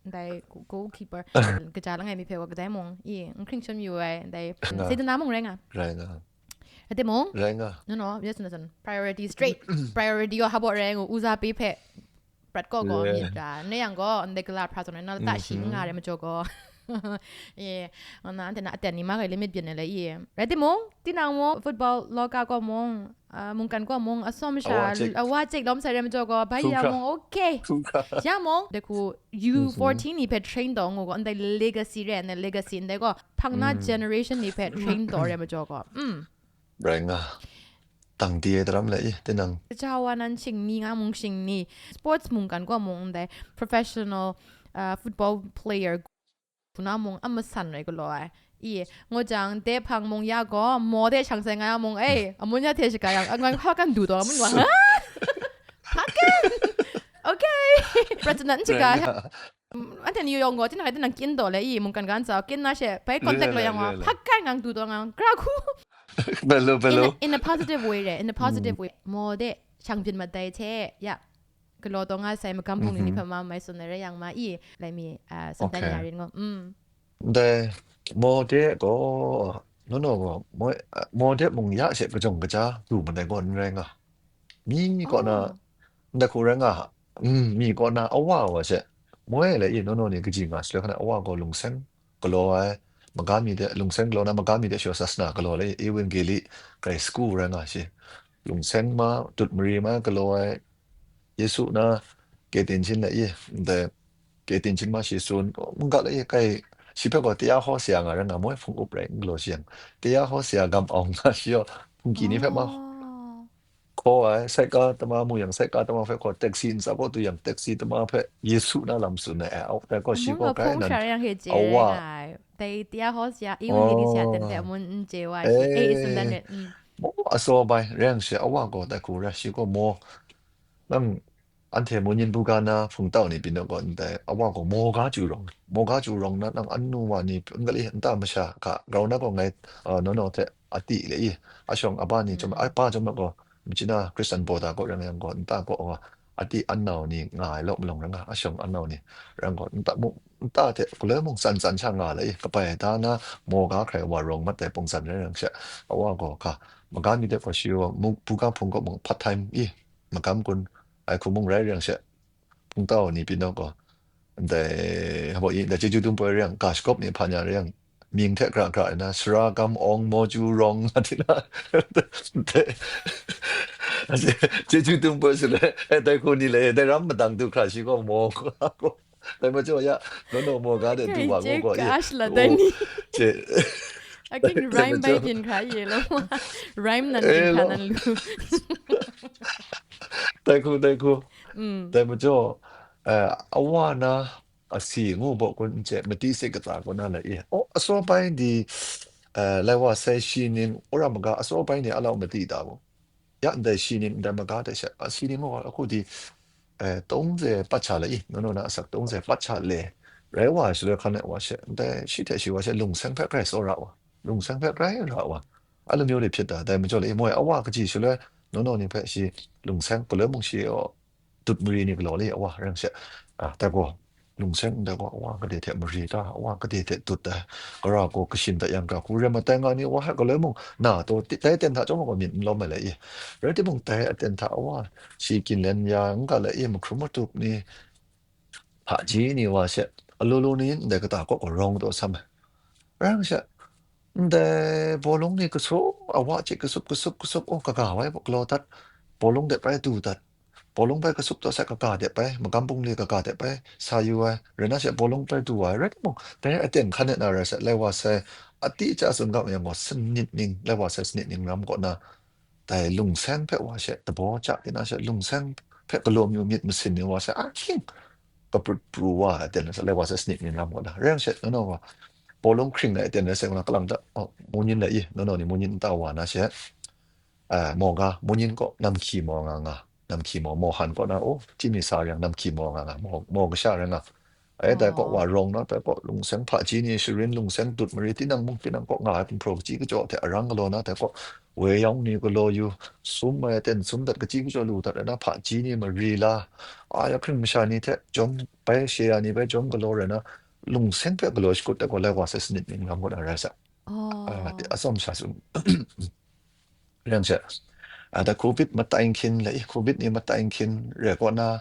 Ndai go-, goalkeeper. Kaja langai mi hpe wa kadai mung. I, n hkring shan yu ai. Ndai, nga. Sedana mung rai nga. Rai nga. Rai mung? Rai nga. No, no, yes, no, no. Priority straight. Priority wa habo rai ngu, uza pi hpe. Prat ko ko, yeah, myit ra. Ne yang ko, ndai gala pra zawn na, ta shi nga rai majaw ko. Ye, nga na, anhte na aten ni ma kai limit byin ai le, ye. Rai timung, tinang mung, football loka kaw mung, ah, mungkan kaw mung, atsawm sha, awa chek lawm sai re majaw gaw, bai ya mung, okay. Ya mung, de ku, U fourteen ni hpe train taw ngu gaw, ndai legacy re, ndai legacy ndai gaw, hpang na generation ni hpe train taw re majaw gaw, mm. Rai nga. Tang di ai daram le i, tinang. Jawa nan shing ni nga mung shing ni, sports mungkan kaw mung ndai, professional, ah, football player kuna mung a masan rai galaw ai. I, ngu jang, de hpang mung ya gaw, mo de shang sai nga yang mung, ei, amun ya hte shaga yang, angai hpa kan du taw, amun wa, ha? Hpa kan? Okay. Prat na n shaga ya. Mm, anhte ni yawng gaw, tinang, tinang kyin taw le, i, mungkan ga n tsa, kyin na she, bai contact lo yang wa, hpa kan ngang du taw ngang, gra hku. Belo, belo. In a, in a positive way re, in a positive way. Mo de, shang byin mat dai hte, ya. Galaw taw nga sai magam bungli ni hpe ma mai tsun ai rai yang ma i, lai mi, ah, sandan ya rin ngo. Mm. Ndai, mo de gaw, nono gaw, mo, mo de mung ya she kajawng kaja du ma dai gaw n rai nga. Mi kaw na, ndai hku rai nga, mm, mi kaw na awa wa she, moi le i, nono ni kaji nga shaloi hkan awa gaw lungseng galaw ai, maga mi de, lungseng galaw na maga mi de shaw sasana galaw le, Evangeli, grai sagu rai nga shi. Lungseng ma, dut mari ma galaw ai, Yesu na, Ketin chin la i, ndai, Ketin chin ma shi sun, mungga la i, kai, shi hpe gaw tia hawsia nga ra nga moi hpung up rai n galaw shi yang, tia hawsia gam awng nga shi yaw, hpungki ni hpe ma hkaw ai, saika tama mu yang, saika tama hpe hkaw, taxi ntsa kaw tu yang, taxi tama hpe Yesu na lam tsun ai, au, tai gaw shi gaw kai nan, awa. Dai tia hawsia, i wun ni ni sia ten hte amun n chye wa shi, e, e, tsun dan ret, mm. Mo asaw bai, reng shi awa gaw, tai hku ra shi gaw mo, nang, anhte Munyin buga na hpungtau ni pyi na gaw, ndai awa gaw moga chyu rawng, moga chyu rawng na, nang anu wa ni, ngali nta masha hka, grau na gaw ngai, ah, nono hte ati le i, ashawng aba ni chyawm, apa chyawm na gaw, machina Khristan baw da gaw reng yang gaw, nta gaw, ati anau ni nga ai law malawng reng nga, ashawng anau ni reng gaw, nta mu, nta hte galoi mung tsan tsan sha nga le i, kabai da na moga hkrai wa rawng mat ai pungsan reng reng she, awa gaw hka, maga mi de gaw shi wa, mu, buga hpung gaw mung part time i, magam kun, ai hku mung rai reng she, hpungtau ni pyi naw gaw, ndai, habo i, ndai chyeju dum poi reng, ga shagawp ni hpa nya reng, mying hte gra gra na, sara gam awng mo ju rawng, nga di na, ndai, chyeju dum poi su le, eh, dai hku ni le, dai ram madang du hkra shi gaw mo, dai majaw ya, nono mo ga de du wa ngu gaw, eh, gash la dai ni. Che, I think rhyme bai byin hkra ye lo. Rhyme nan byin hkra nan lu. Dai hku, dai hku. Mm. Dai majaw, eh, awa na asi ngu baw kun n chye, mati se kata kaw na lai e. Oh, asaw bai di, eh, lai wa sai shi ning, ora maga asaw bai ni alau mati ta bu. Ya ndai shi ning, ndai maga dai sha, a, shi ning ngu, a, aku di, eh, tawng ze pat sha lai i, nono na asak tawng ze pat sha le. Rai wa shaloi hkan e wa she, ndai shi hte shi wa she lungseng hpe grai tsawra wa. Lungseng hpe grai ra wa. A lamyawng de hpyit da, dai majaw le, moi awa kaji shaloi, nono ni hpe shi lungseng, galoi mung shi, dut mari ni galaw le, awa, reng she, a, dai gaw, lungseng ndai gaw, awa, gade hte mari ta, awa, gade hte dut ai, gara gaw kashin da yang, ga hku rem ai tai nga ni, awa, hpe galoi mung, na taw, ti-, dai aten hta chyawm gaw myit n lawm ai le i, rai timung, dai aten hta, awa, shi ginlen ya, n ga le i, mahkrum matup ni, hpaji ni wa she, alaw law ni ndai kata kaw gaw rawng taw sam ai. Rai yang she, ndai bawlung ni kasup, awa chye kasup, kasup, kasup, oh, kaga wai galaw dat, bawlung de bai du dat, bawlung bai kasup taw sai kaga de bai, magam bungli kaga de bai, sa yu ai, rai na she bawlung bai du ai, rai timung, dai aten hkan e na rai sai, lai wa sai, ati cha tsun ga yang gaw, sanit ning, lai wa sai sanit ning ram kaw na, dai lungseng hpe wa she, dabaw ja di na she, lungseng hpe galaw mayu myit masin ni wa she, ahkying kaprut pru wa ai aten rai sa, lai wa sai sanit ni lam kaw na, reng she, nono wa, bawlung hkring ai aten rai sa, kalang ta, oh, munyin lai i, nono ni munyin nta wa na she, ah, maw ga, munyin kaw, namhkyi maw nga nga, namhkyi maw, maw han kaw na, oh, chyi mi sa reng, namhkyi maw nga nga, maw, maw kasha reng nga. Ai, dai kaw wa rawng na, dai kaw lungseng hpaji ni, sharin lungseng dut mari, tinang mung, tinang kaw nga ai, hpung hpraw kaji kachyaw hte arang galaw na, dai kaw woi yawng ni galaw yu, sum ai aten sum dat, kaji kachyaw lu dat ai na, hpaji ni mari la, ai ahkring masha ni hte jawm bai, she ya ni bai jawm galaw rai na, lungseng hpe galaw shakut ai gaw, lai wa sai sanit ning lam kaw na rai sa. Ah, atsawm sha sung. Reng she, ah, da covid matai nhkyin le, covid ni matai nhkyin re kaw na,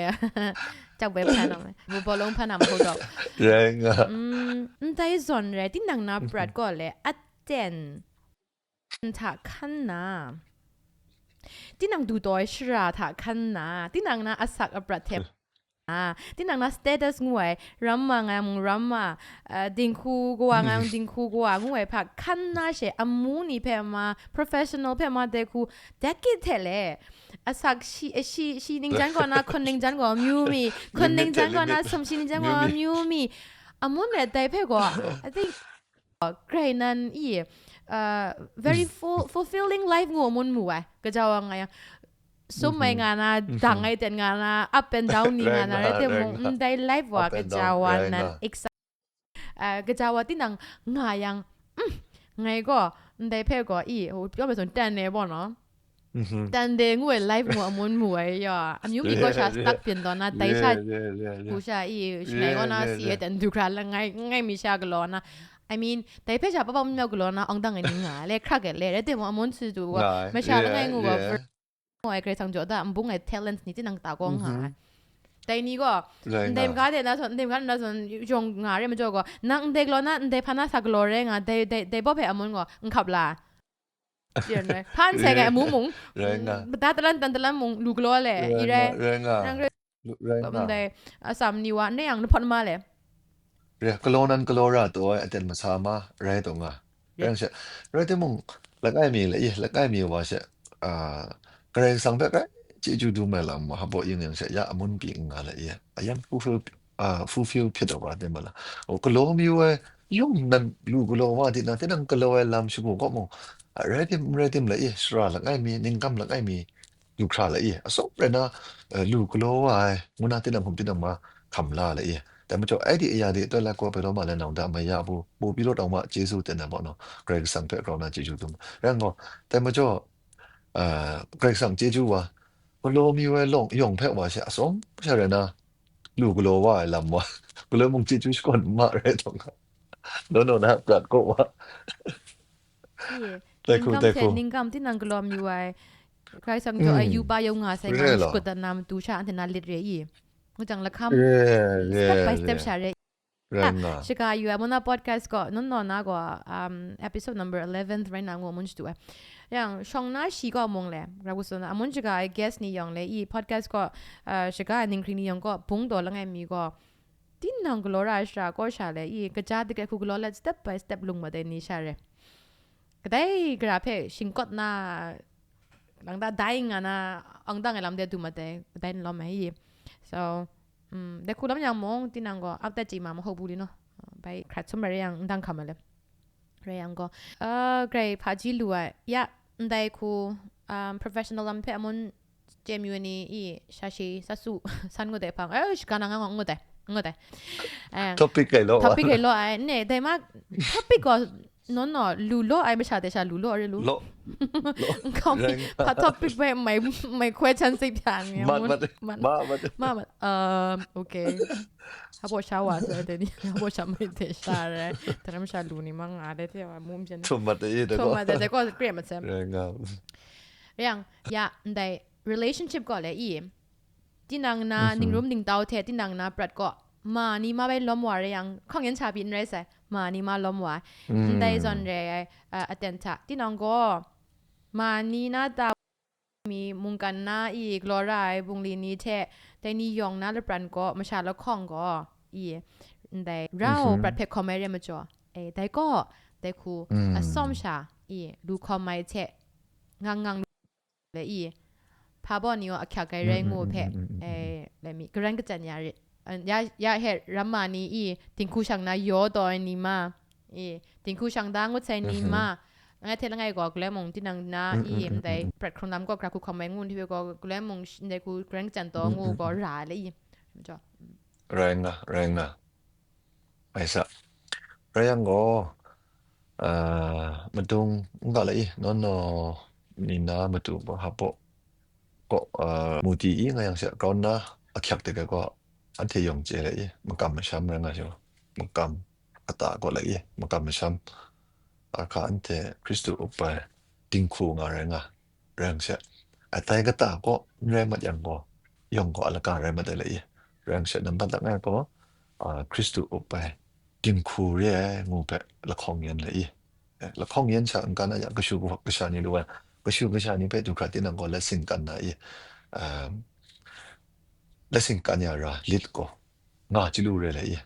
me. Chak bai hpan na me. Bu bawlung hpan na ma hu dawk. Rai nga. Mm, ndai zawn rai, tinang na prat gaw le, aten hta hkan na, tinang du taw ai shara hta hkan na, tinang na asak aprat hte na, tinang na status ngu ai, ramma nga mung ramma, uh, dinghku kawa nga mung dinghku kawa ngu ai hpa hkan na she, amu ni hpe ma, professional hpe ma, dai hku, dai kit hte le, asak shi, shi, shi ningjan kaw na, hkun ningjan kaw amyu mi, hkun Limit hte ningjan kaw na, limit. sumshi ningjan Amyu kaw mi. amyu mi, amun let dai hpe gaw, I think, uh, grai nan i, uh, very full, fulfilling life ngu amun mu ai, kaja wa nga yang, sum mai nga na, dang ai ten nga na, up and down ni nga Rai na, nga, rai te rai mung, nga. ndai life wa Up and kaja down, wa rai nan nga. Exciting. Uh, kaja wa tinang nga yang, mm, ngai gaw, ndai hpe gaw, i, hu, pyaw me son tan ne bo no. Mhm. Tan de ngu ai life mu amun mu ai ya. Amyu mi gaw sha Yeah, yeah. stuck pyin daw na, dai sha Yeah, yeah, yeah, yeah. ku sha i, shingai wa na Yeah, si yeah. E ten du hkra la ngai, ngai mi sha galaw na. I mean, dai hpe sha pa pa mu galaw na, awng dang ai ni nga, le hkrak e le, rai te mu amun si du wa, Nga, masha la yeah, ngai ngu wa, yeah. ver-, ngu ai Karai Kasang jaw da, mbung ai talents ni tinang ta gaw nga Mhm. ai. Dai ni gaw, rai ndai nga. Maga de na zawn, ndai maga de na zawn, yawng nga re majaw gaw, nang ndai galaw na, ndai hpa na sa galaw rai nga, dai, dai, dai baw hpe amun gaw, n hkap la. Yen rai. Hpa nsai ngai amu mung, rai nga. Mada talan tan talan mung, lu galaw le, rai i rai. Nga, rai nga. Nang re, lu, rai nga. Ndai, atsam ni wa, ne yang, na hpawt ma le. Re, galaw nan galaw ra taw ai aten masa ma, rai taw nga. Rai she, rai timung, langai mi la i, langai mi wa she, a, Karai Kasang hpe grai chyeju dum ai lam wa, hpaw yin yang she, ya amun pyi n nga la i, a yang fulfill, a, fulfill hpyit ai wa, ten ma la. O, galaw mi wa, yung nan lu galaw wa, di na, tinang galaw ai lam shagu kaw mung, a, rai tim, rai tim la i, sara langai mi, ningkam langai mi, lu hkra la i, asaw rai na, eh, lu galaw wa ai, ngu na tinang hkum tinang ma hkam la la i. Dai majaw, ai di aya di, tawt la kaw, pai law ma lai nang da, mai ya bu, bu pi law tang ma, chyeju ten na baw no, Karai Kasang hpe grau na chyeju dum. Rai nko, dai majaw, eh, Karai Kasang chyeju wa, galaw mi wai lawng, yawng hpe wa she, atsawm sha rai na, lu galaw wa ai lam wa, galaw mung chyeju shakawn ma rai taw nga. Law naw na prat kaw wa. Ye. Dai hku, ningkam dai hte hku. Ningkam tinang galaw mi wai. Karai Kasang jaw ai, mm, yu pa yau nga sai nga, re law, shakut dat na matu sha anhte na lit re i. Ngu jang lahkam, yeah, step by step sha re. Rai nga. Shaga yu ai, Mona Podcast gaw, nun naw na gaw, um, episode number eleven rai na ngu amun shadu ai. Yang, shawng na shi gaw mung le, Ragu Suna, amun shaga ai guest ni yawng le, i podcast gaw, uh, shaga ai ninghkring ni yawng gaw, bung daw langai mi gaw, tinang galaw ra ai shara kaw sha le, i kaja dikre hku galaw let step by step lung mat ai ni sha re. Kadai gara hpe shingkawt na, lang da dai nga na, ang dang ai lam de du mat ai, kadai n lawm ai i. So, mm, dai hku lam yang mung, tinang gaw, ap dat chyi ma mahopu li no. Bai hkrat sum rai yang, n dang hkam ai le. Rai yang gaw, uh, grai hpaji lu ai, ya, ndai hku, um, professional lam hpe amun chye mayu ai ni i, sha shi, sa su, san ngut ai hpang, eh, shaga na nga ngut ai, ngut ai. Eh, topic kai law, topic kai law ai, ne, dai ma, topic gaw, no, no, lu law ai, masha de sha lu law, re lu. Law. Law. Nkau mi, rai nga. Hpa topic bai mai, mai question si pya ni, mat, amun, mat, mat, mat, mat. Mat, mat. Um, okay. Hpa sha wa sa de ni, hpa sha mai de sha re. Taram sha lu ni ma nga de te wa, mum jen. Thum mat de i de ko. Thum mat de de ko, kre mat sem. Rai nga. Yang, ya, ndai, relationship gaw le i, tinang na, mhm, ningrum ningtau hte tinang na prat gaw, ma ni ma bai lawm wa re yang, hkawng yan sha pyi n rai sai, ma ni ma lawm wa ai. Mm. Ndai zawn re ai, a, aten hta, tinang gaw, ma ni na ta mi mungkan na i galaw ra ai bungli ni hte, dai ni yawng na lapran gaw, masha lahkawng gaw, i, ndai, rau, mhm, prat hpe hkawm ai re majaw, e, dai gaw, dai hku, mm, atsawm sha, i, lu hkawm ai hte, ngang ngang le i, hpa baw ni gaw ahkyak ai rai ngu hpe, mm, mm, mm, mm, mm, mm, eh, let me, karan kachyan ya rit. Eh, ya, ya he ramma ni i, dinghku shang na yaw taw ai ni ma, i, dinghku shang da ngut sai ni, mhm, ma, langai hte langai gaw, galoi mung tinang na, mm, i, mm, mm, ndai, mm, mm, prat hkrung lam gaw, gara hku hkawm ai ngu ni hpe gaw, galoi mung sh-, ndai hku karan kachyan taw, mm, ngu, mm, gaw, mm, ra ai le i. Majaw, mm. Rai nga, rai nga. Ai sa. Rai yang gaw, ah, madung n ga la i, naw naw ni na matu hpaw, hpaw, kaw, ah, mu ti i nga yang sha, grau nna ahkyak de ga gaw, anhte yawng chye la i, makam masham rai nga sha, makam kata kaw la i, makam masham, a hka anhte Hkristu up ai dinghku nga rai nga, rai yang sha, atai kata kaw n rai mat yang gaw, yawng gaw a laka rai mat ai la i, rai yang sha, nambat langai gaw, a, Hkristu up ai dinghku re ai ngu hpe lahkawng yan la i, eh, lahkawng yan sha n kan a ya, kashu kasha ni lu ai, kashu kasha ni hpe du hkra tinang gaw, lat singkan na i, um, lat singkan ya ra lit gaw, nga chyalu re le i.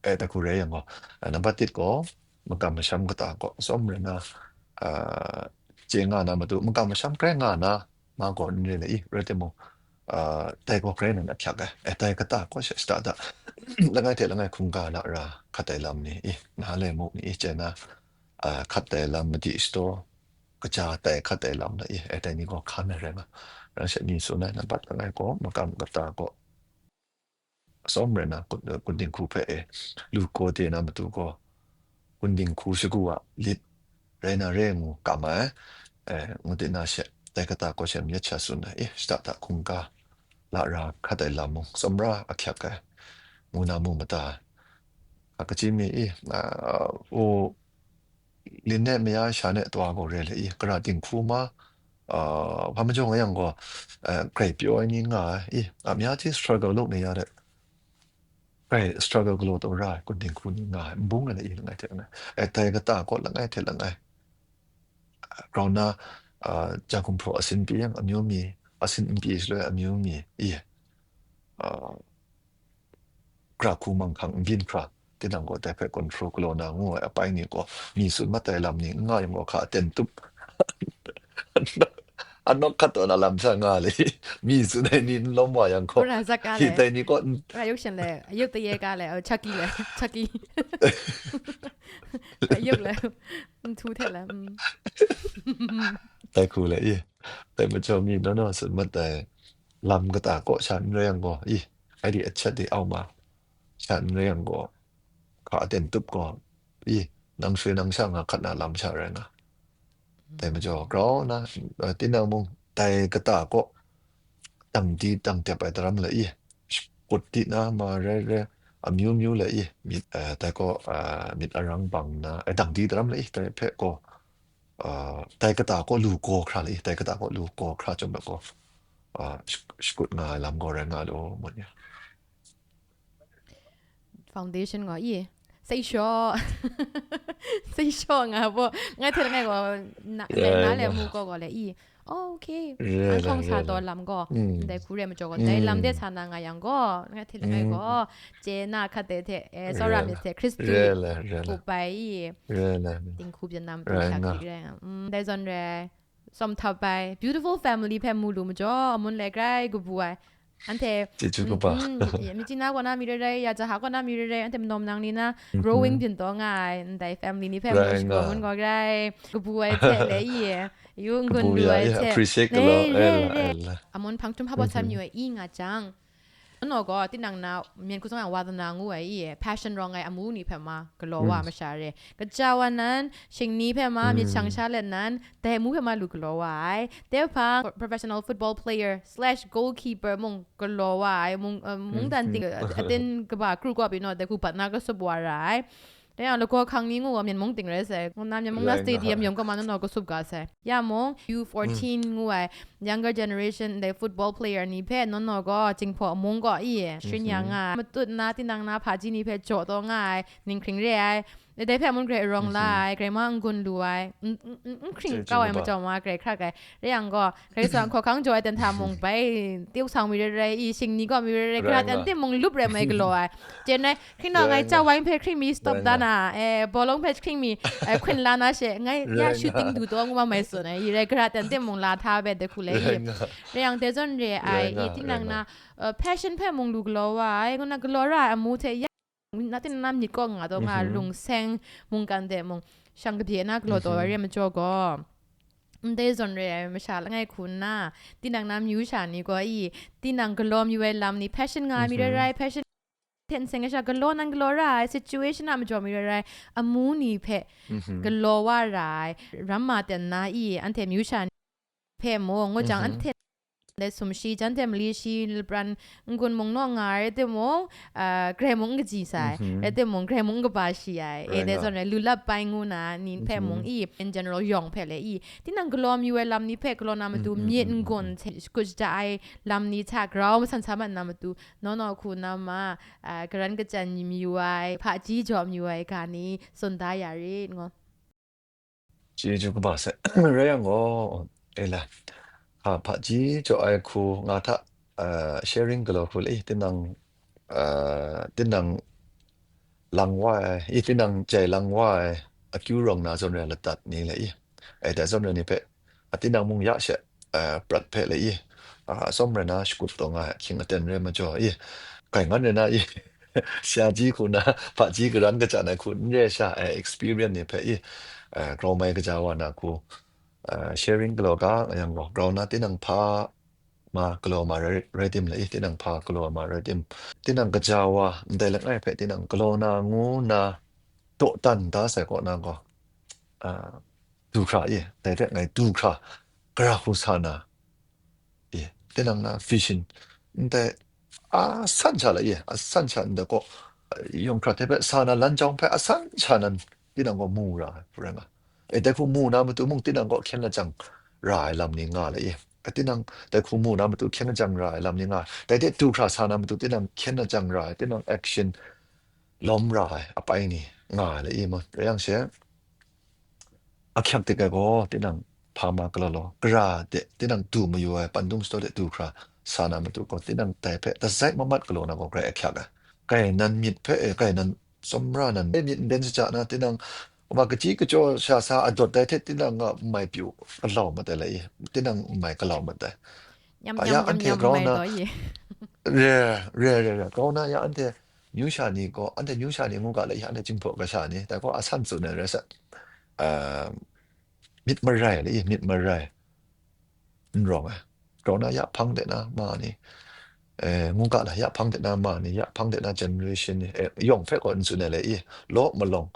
Eh, dai hku rai yang gaw, ah, nambat tit gaw, makam masham kata gaw, tsawm rai na, ah, chye nga na matu, makam masham grai nga na, ma gaw n re le i, rai timung, ah, dai gaw grai nan ahkyak ai. Eh, dai kata gaw sha shada da, langai hte langai hkungga lara hkat ai lam ni i, na lai mu ni i, chye na, ah, hkat ai lam madi shadaw, kaja tai hkat ai lam na i, eh, dai ni gaw hkan ai rai nga. Rai sha ni tsun ai, nambat langai gaw, makam kata gaw, atsawm rai na, kun, kun dinghku hpe e, lu gaw de na matu gaw, kun dinghku shagu a lit rai na re ngu kam ai, eh, ngu di na she, dai kata gaw she myit sha tsun ai, eh, shada da hkungga, lara hkat ai lam mung, tsawmra ahkyak ai, ngu na mu mada ai. Hka kaji mi i, a, u, linne maya sha ne tawa gaw re le i, kara dinghku ma, ah, hpa majaw nga yang gaw, eh, grai pyaw ai ni nga ai, i, a mya hte struggle lu ni ya de, grai struggle galaw taw ra ai, kun dinghku ni nga ai, nbung ai na i langai hte langai, eh, dai kata kaw langai hte langai, grau nna, ah, ja gumhpraw asin pyi yang amyu mi, asin n pyi shaloi amyu mi, i, ah, gara hku manghkang n byin hkra, tinang gaw dai hpe control galaw na ngu ai apai ni gaw, mi tsun mat ai lam ni n nga yang gaw, hka aten tup, anawk hkat taw na lam sha nga le, mi tsun ai ni n lawm wa yang gaw, Wora zat ka hi le, dai ni kaw n- ra yuk shin le, yuk taye ka le, oh, chaki le, chaki. Yuk le, n htu hte le, mm. Dai hku le, i, dai majaw mi naw naw tsun mat ai lam kata kaw sha n rai yang gaw, i, ai di achat di au ma, sha n rai yang gaw, hka aten tup gaw, i, nang swe nang sha nga hkat na lam sha rai nga. Dai majaw, grau nna, eh, tinang mung, dai kata kaw, dang di dang dep ai daram le i, shakut di na ma rai rai, amyu myu le i, myit, eh, dai kaw, eh, myit arang bang nna, eh, dang di daram le i, dai hpe gaw, eh, dai kata kaw lu gaw hkra le i, dai kata kaw lu gaw hkra chyawm let gaw, eh, sh-, shakut nga ai lam gaw rai nga lu, ngut ya. Foundation gaw i, sai shaw, sai shaw nga bo, ngai hte langai gaw, na, Ya, na le ya. Mu gaw gaw le i. Oh, okay. Re An le, hkawng sa re taw le. Lam gaw, Mm. Ndai hku re majaw gaw, Mm. Ndai lam de sa na nga yang gaw, ngai hte langai Mm. Gaw, chye na hkat de hte, eh, Re tsawra le. Myit hte, Hkristu Re le, re le. Kup ai i, Re le. Dinghku byin na matu Rai sha nga. Hkrik rai nga. Mm, ndai zawn re, tsawm htap ai, beautiful family hpe mu lu majaw, amun le grai kabu ai. Anhte, Chyeju mm, kaba. Mm, ya, Myitkyina kaw na mi rai rai, ya Jaha kaw na mi rai rai, anhte manom nang ni na, Mhm. Growing byin taw nga ai, ndai family ni hpe Rai mu shagu nga. Amun gaw grai, kabu ai hte le i, yu n-gun Kabu lu ya, ai ya, hte, appreciate ne, galaw, re, ela, re. Ela. Amun hpang htum hpa baw san Mhm. Yu ai i nga jang, Anhte gaw, tinang na, myen hku tsawng yang wa dana ngu ai i, passion rawng ai amu ni hpe ma, galaw wa Mm. Masha re. Kaja wa nan, shingni hpe ma, myit shang Mm. Sha let nan, dai amu hpe ma lu galaw wa ai. Dai hpang, professional football player slash goalkeeper mung galaw wa ai, mung, uh, mungdan Mm-hmm. ting, uh, aten kaba kru kaw pyi naw, dai hku bat na kasup wa ra ai. Dai yang, lagaw hkang ni ngu wa, Myen mung ting rai sai. Ngu na, Myen mung na Rai nga stadium ai. Yawng kaw ma naw naw kasup ga sai. Ya mung, U fourteen Mm. Ngu ai, younger generation, ndai football player ni hpe naw naw gaw, Jinghpaw mung gaw i, shun ya Mhm. Nga ai. Matut na, tinang na, hpaji ni hpe jaw taw nga ai, ninghkring re ai. Dai hpe amun grai arawng la Mhm. Ai, grai ma n-gun lu ai, n-, n-, n-, n-, hkring Chyeju kau ai kaba. Majaw ma grai hkrak ai. Rai yang gaw, Karai Kasang hkawhkang jaw ai ten hta mung bai, teu sang mi rai rai i, shingni gaw mi rai rai, Rai gara nga. Ten tim mung lup rai mai galaw ai. Jen rai, hkring nau Rai ngai nga. Cha wang hpe hkring mi stop Rai da nga. Na, eh, bawlung hpe hkring mi, eh, hkun la na she, ngai ya Rai shooting nga. Du taw ngu ma mai tsun ai, i rai gara ten tim mung la hta bai de hku le Rai i. Nga. Rai yang dai zawn re ai, Rai i nga, tinang rai na, nga. Eh, passion hpe mung lu galaw wa ai, ngu na galaw ra ai amu hte ya, na tinang na myit kaw nga taw nga Mhm. Lung seng mungkan de mung, shang kabye na galaw taw Mhm. Ai re majaw gaw, ndai zawn re ai masha langai hku nna, tinang na myu sha ni gaw i, tinang galaw mayu ai lam ni, passion nga mi rai Mhm. Rai, passion hte n seng ai sha galaw nan galaw ra ai, situation a majaw mi rai rai, amu ni hpe Mhm. Galaw wa ra ai, ram ma ten na i, anhte myu sha ni hpe mung, ngu jang Mhm. Anhte dai sumshi, jan hte mali shi, lapran n-gun mung naw nga ai, rai timung, ah, grai mung n kaji sai, Mhm. Rai timung, grai mung n kaba shi ai, e Rai dai nga. Zawn rai, lu lap bai ngu na, ni hpe mung Mhm. I, in general, yawng hpe le i, tinang galaw mayu ai lam ni hpe galaw na matu, Mm, mm, myit mm, mm, n-gun mm. Hte shakut shada ai lam ni hta grau masan sa mat na matu, naw naw hku na ma, ah, karan kachyan mayu ai, hpaji jaw mayu ai ga ni tsun da ya rit, ngu. Chyeju kaba sai. Rai yang gaw, e la, hpa, hpaji jaw ai hku nga hta, ah, sharing galaw hku le, tinang, ah, tinang lang wa ai, i tinang jai lang wa ai, akyu rawng na zawn rai ladat ni le i, e, dai zawn rai ni hpe, a tinang mung ya she, eh, prat hpe le i, a, atsawm rai na shakut taw nga ai ahkying aten rai majaw i, kaingan rai na i, shaji hku na, hpaji karan kachyan ai hku n re sha ai experience ni hpe i, eh, grau mai kaja wa na hku, eh, sharing galaw ga yang gaw, grau na tinang hpa ma galaw ma rai, rai tim le i, tinang hpa galaw ma rai tim, tinang kaja wa ndai langai hpe tinang galaw na ngu na dawdan da sai kaw na gaw, ah, du hkra i, dai hte ngai du hkra, gara hku sa na, i, tinang na vision, ndai, a san sha la i, a san sha ndai kaw, yawng hkra hte hpe sa na lan jawng hpe a san sha nan, tinang gaw mu ra ai, hpu rai nga. E, dai hku mu na matu mung, tinang gaw hkyen lajang, ra ai lam ni nga le i. Tinang dai hku mu na matu hkyen lajang ra ai lam ni nga, dai de du hkra sa na matu tinang hkyen lajang ra ai, tinang action lawm ra ai apai ni nga ai le i ma. Rai yang she, ahkyak dik ai gaw, tinang hpa ma galaw law, gara de, tinang du mayu ai, pandum shadaw de du hkra sa na matu gaw, tinang dai hpe, dazai mamat galaw na gaw, grai ahkyak ai. Grai nan myit hpe, e, grai nan tsawmra nan, e, myit nden shaja na, tinang, wa kaji kachyaw sha sa adawt dai hte, tinang a mai pyu galau mat ai le i, tinang mai galau mat ai. Nyam Pa nyam ya nyam anhte nyam grau mai na, taw ye. Re, re, re, re, grau na ya anhte, New sha ni gaw, anhte New sha ni ngu ga le, ya anhte Jinghpaw kasha ni, dai gaw asan tsun ai rai sa, ah, myit marai le i, myit marai. N rawng ai. Grau na ya hpang de na ma ni, eh, ngu ga la, ya hpang de na ma ni, ya hpang de na generation ni, eh, yawng hpe gaw n tsun ai le i, law malawng,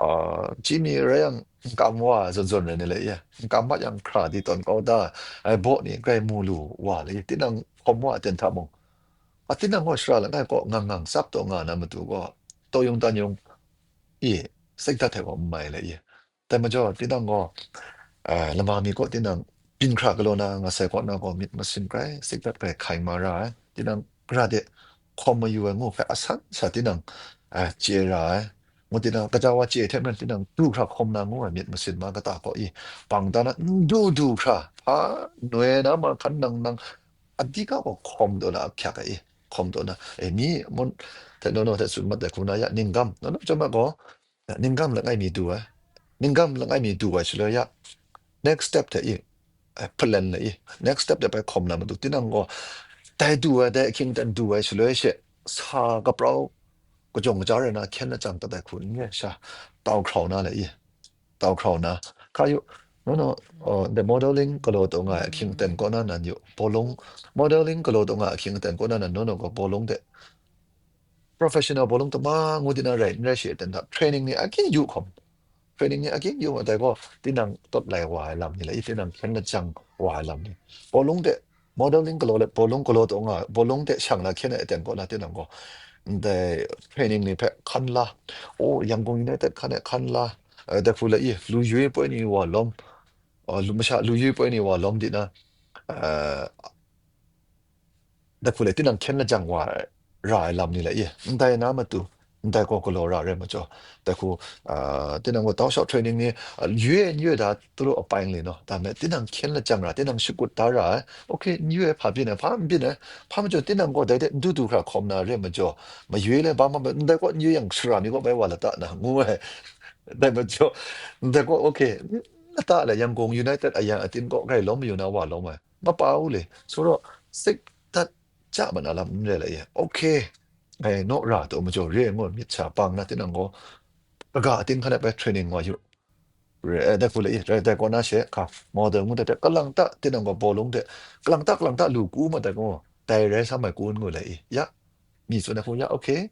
ah, chyi mi rai yang, n kam wa zawn zawn rai ni le i, n kam mat yang hkra di tawn kau da, ai baw ni grai mu lu wa le i, tinang hkawm wa aten hta mung, a tinang gaw shara langai kaw ngang ngang tsap taw nga na matu gaw, taw yung tan yung i, sekdat hte gaw n mai le i. Dai majaw, tinang gaw, a, lama mi kaw tinang byin hkra galaw na, nga sai kaw na gaw myit masin grai, sekdat grai hkai ma ra ai. Tinang gara de hkawm mayu ai ngu hpe asan sha tinang, a, chye ra ai. Ngu tinang, kaja wa chye hte maren tinang du hkra hkawm na ngu ai myit masin ma kata kaw i, bang ta na n du du hkra, hpa noi na ma hkan nang nang, a di ga gaw hkawm taw na ahkyak ai i, hkawm taw na, e, mi mun hte nono hte tsun mat ai hku na ya, ninggam, nono chyawm ai gaw, ninggam langai mi du ai, ninggam langai mi du ai shaloi ya, next step hte i, eh, plan la i, next step hte bai hkawm na matu, tinang gaw, dai du ai, dai ahkying ten du ai shaloi she, sa kaprau, kajawng kaja rai na, hkyen lajang dat ai hku n re sha, tau hkrau na le i, tau hkrau na, hkra yu, nono, oh, the modeling galaw taw nga ai ahkying ten kaw na nan yu, bawlung, modeling galaw taw nga ai ahkying ten kaw na nan, nono gaw bawlung de, professional bawlung tama ngu di na rai, n rai shi aten hta, training ni akying yu hkawm, training ni akying yu ma dai gaw, tinang tawt lai wa ai lam ni le, i tinang hkyen lajang wa ai lam ni, bawlung de, modeling galaw let, bawlung galaw taw nga, bawlung de shang na hkyen ai aten kaw na tinang gaw, ndai training ni hpe hkan la, o, Yangon United hkan e hkan la, eh, dai hku le i, lu yoi poi ni wa lawm, eh, lu, masha lu yoi poi ni wa lawm di na, eh, dai hku le tinang hkyen lajang wa ra ai lam ni le i, ndai na matu, ndai gaw galaw ra rai majaw, dai hku, ah, tinang gaw tau shau training ni, ah, yue n yue da tulu apai nli naw, da me tinang hkyen lajang ra, tinang shakut da ra ai, okay, n yue hpa byin ai, hpa n byin ai, hpa majaw tinang gaw dai de n du du hkra hkawm na re majaw, mayoi le ba ma, ndai gaw n yue yang shara mi gaw bai wa lata na ngu ai, dai majaw, ndai gaw, okay, lata le Yangon United a yang atin gaw grai lawm mayu na wa lawm ai. Mapa u le, so raw, sik dat ja ma na lam n re la ye. Okay, ngai naw ra taw majaw re ngu myit sha pang na tinang gaw, kaga atin hkan e bai training wa yu. Re, eh, dai hku le i, re, dai kaw na she, ka, model ngu dai hte, kalang ta, tinang gaw bawlung de, kalang ta, kalang ta lu ku ma dai gaw, dai rai sa mai ku n ngu le i, ya, mi tsun ai hku, ya, okay,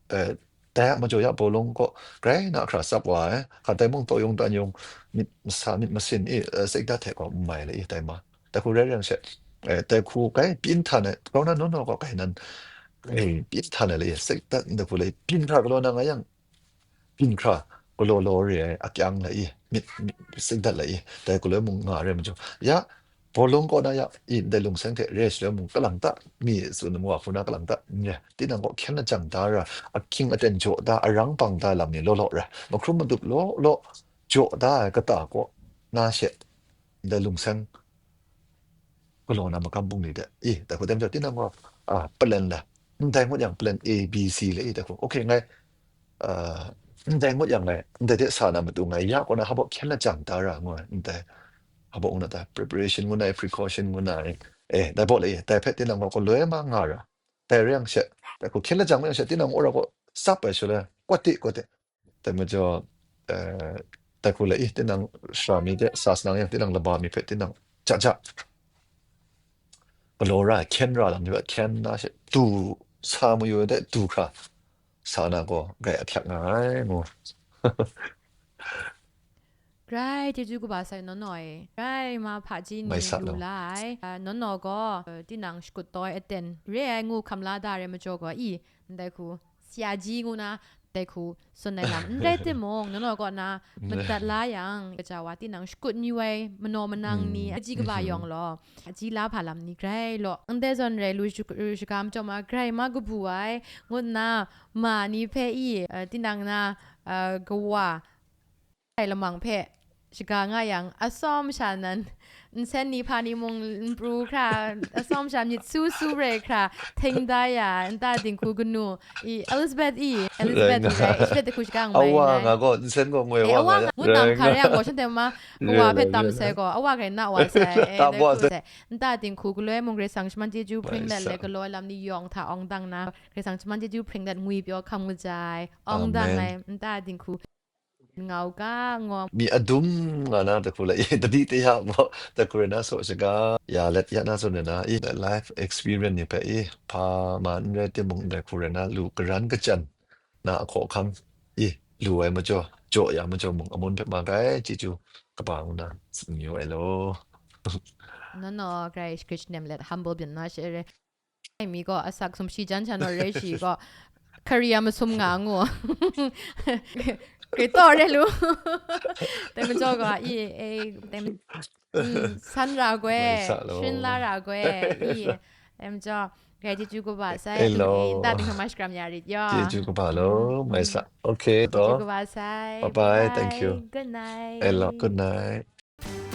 eh, dai a majaw ya bawlung kaw, grai na hkra tsap wa ai, ka dai mung taw yung tan yung, myit masa, myit masin i, eh, sekdat hte gaw n mai le i, dai ma. Dai hku rai rai yang she, eh, dai hku grai pyin htan ai, grau na naw naw gaw grai nan, eh, pyin htan ai le i, sekdat dai hku le i, byin hkra galaw na nga yang, byin hkra galaw law re ai akyang la i, myit, myit, sekdat la i, dai galoi mung nga re majaw, ya, bawlung kaw na ya, i, ndai lungseng hte re shaloi mung kalang ta, mi tsun mu wa hku na kalang ta, n re, tinang gaw hkyen lajang da ra, ahkying aten jaw da, arang bang da lam ni law law ra, mahkrum madup law law jaw da ai kata kaw na she, ndai lungseng galaw na magam bungli de, i, dai hku tem jau, tinang gaw, a, plan la, ndai ngut yang plan A, B, C le, i, dai hku, okay, ngai, a, ndai ngut yang ngai, ndai de sa na matu ngai, ya kaw na hpa baw hkyen lajang da ra ngu ai, ndai, hpa baw ngu na ta, preparation ngu na ai, precaution ngu na ai, eh, dai baw le, i, dai hpe tinang gaw galoi ma nga ra, dai re yang she, dai hku hkyen lajang yang she, tinang gaw ra gaw, tsap ai shaloi, kwat ti, kwat ti, dai majaw, eh, dai hku le i, tinang sara mi de, sa sanang yang, tinang laba mi hpe, tinang ja ja galaw ra, hkyen ra lam ni hpe, hkyen na she, du sa mayu ai de, du hkra sa na gaw, grai ahkyak nga ai, ngu. Grai chyeju kaba sai nawnaw e, grai ma hpaji ni Mai sa lu law. La ai, a, nawnaw gaw, a, tinang shakut taw ai aten re ai ngu hkam la da re majaw gaw, i, ndai hku, sya ji ngu na, dai hku tsun ai lam n rai timung, nano kaw na madat la yang, kaja wa tinang shakut ni wai, manaw manang ni, aji kaba yawng law, aji la hpa lam ni grai law. Ndai zawn rai lu shu-, lu shaga machyawm a, grai ma kabu ai, ngut nna ma ni hpe i, eh, tinang na, eh, kawa ai lamang hpe shaga nga yang, atsawm sha nan, nsen ni hpa ni mung n pru hkra, atsawm sha myit su su rai hkra, hting da ya, nta dinghku kanu, i, Elizabeth i, Elizabeth i rai, Elizabeth hku shaga nga Awa mai nga gaw, nsen gaw ngoi Eh, awa awa nga ya. Ngut nang Rai hka nga. Rai yang gaw, shanhte ma, Rai, kawa hpe rai, tam rai. Sai gaw, awa hkra na wa sai, eh, Tam dai wa hku sai. Sai. Nta dinghku galoi mung Karai Kasang shaman chyeju hpring let Rai le sa. Galoi lam ni yawng hta awng dang na, Karai Kasang shaman chyeju hpring let ngwi pyaw hkam ngajai, awng dang Amen. Ai, nta dinghku. Ngau ga, ngawm. Mi adum nga na, dai hku la, i, tadi te ya mo, dai hku rai na, so shaga, ya let ya na, so na, i, life experience ni hpe, i, hpa ma n rai timung, dai hku rai na, lu karan kachyan na, a hkaw hkang, i, lu ai majaw, jaw ya majaw mung, amun hpe ma gai, chyeju kaba ngu na, tsun yu ai law. No, no, Christ, Christ nem let humble byin na, shere. Ai mi gaw asak sumshi jan sha naw re shi gaw, career masum nga ngu. Kri taw re lu. Dai majaw gaw, i, e, dai ma-, mm, san ra gwe, Mai sa lo. Shrin la ra gwe, i, dai majaw, grai chyeju kaba sai, Hello. Nta ting hkam shakram ya rit yaw. Chyeju kaba lo, Mm, mai mm. Sa. Okay, Chyeju to. Kaba sai. Bye bye, thank you. Bye. Good night. Hello, good night.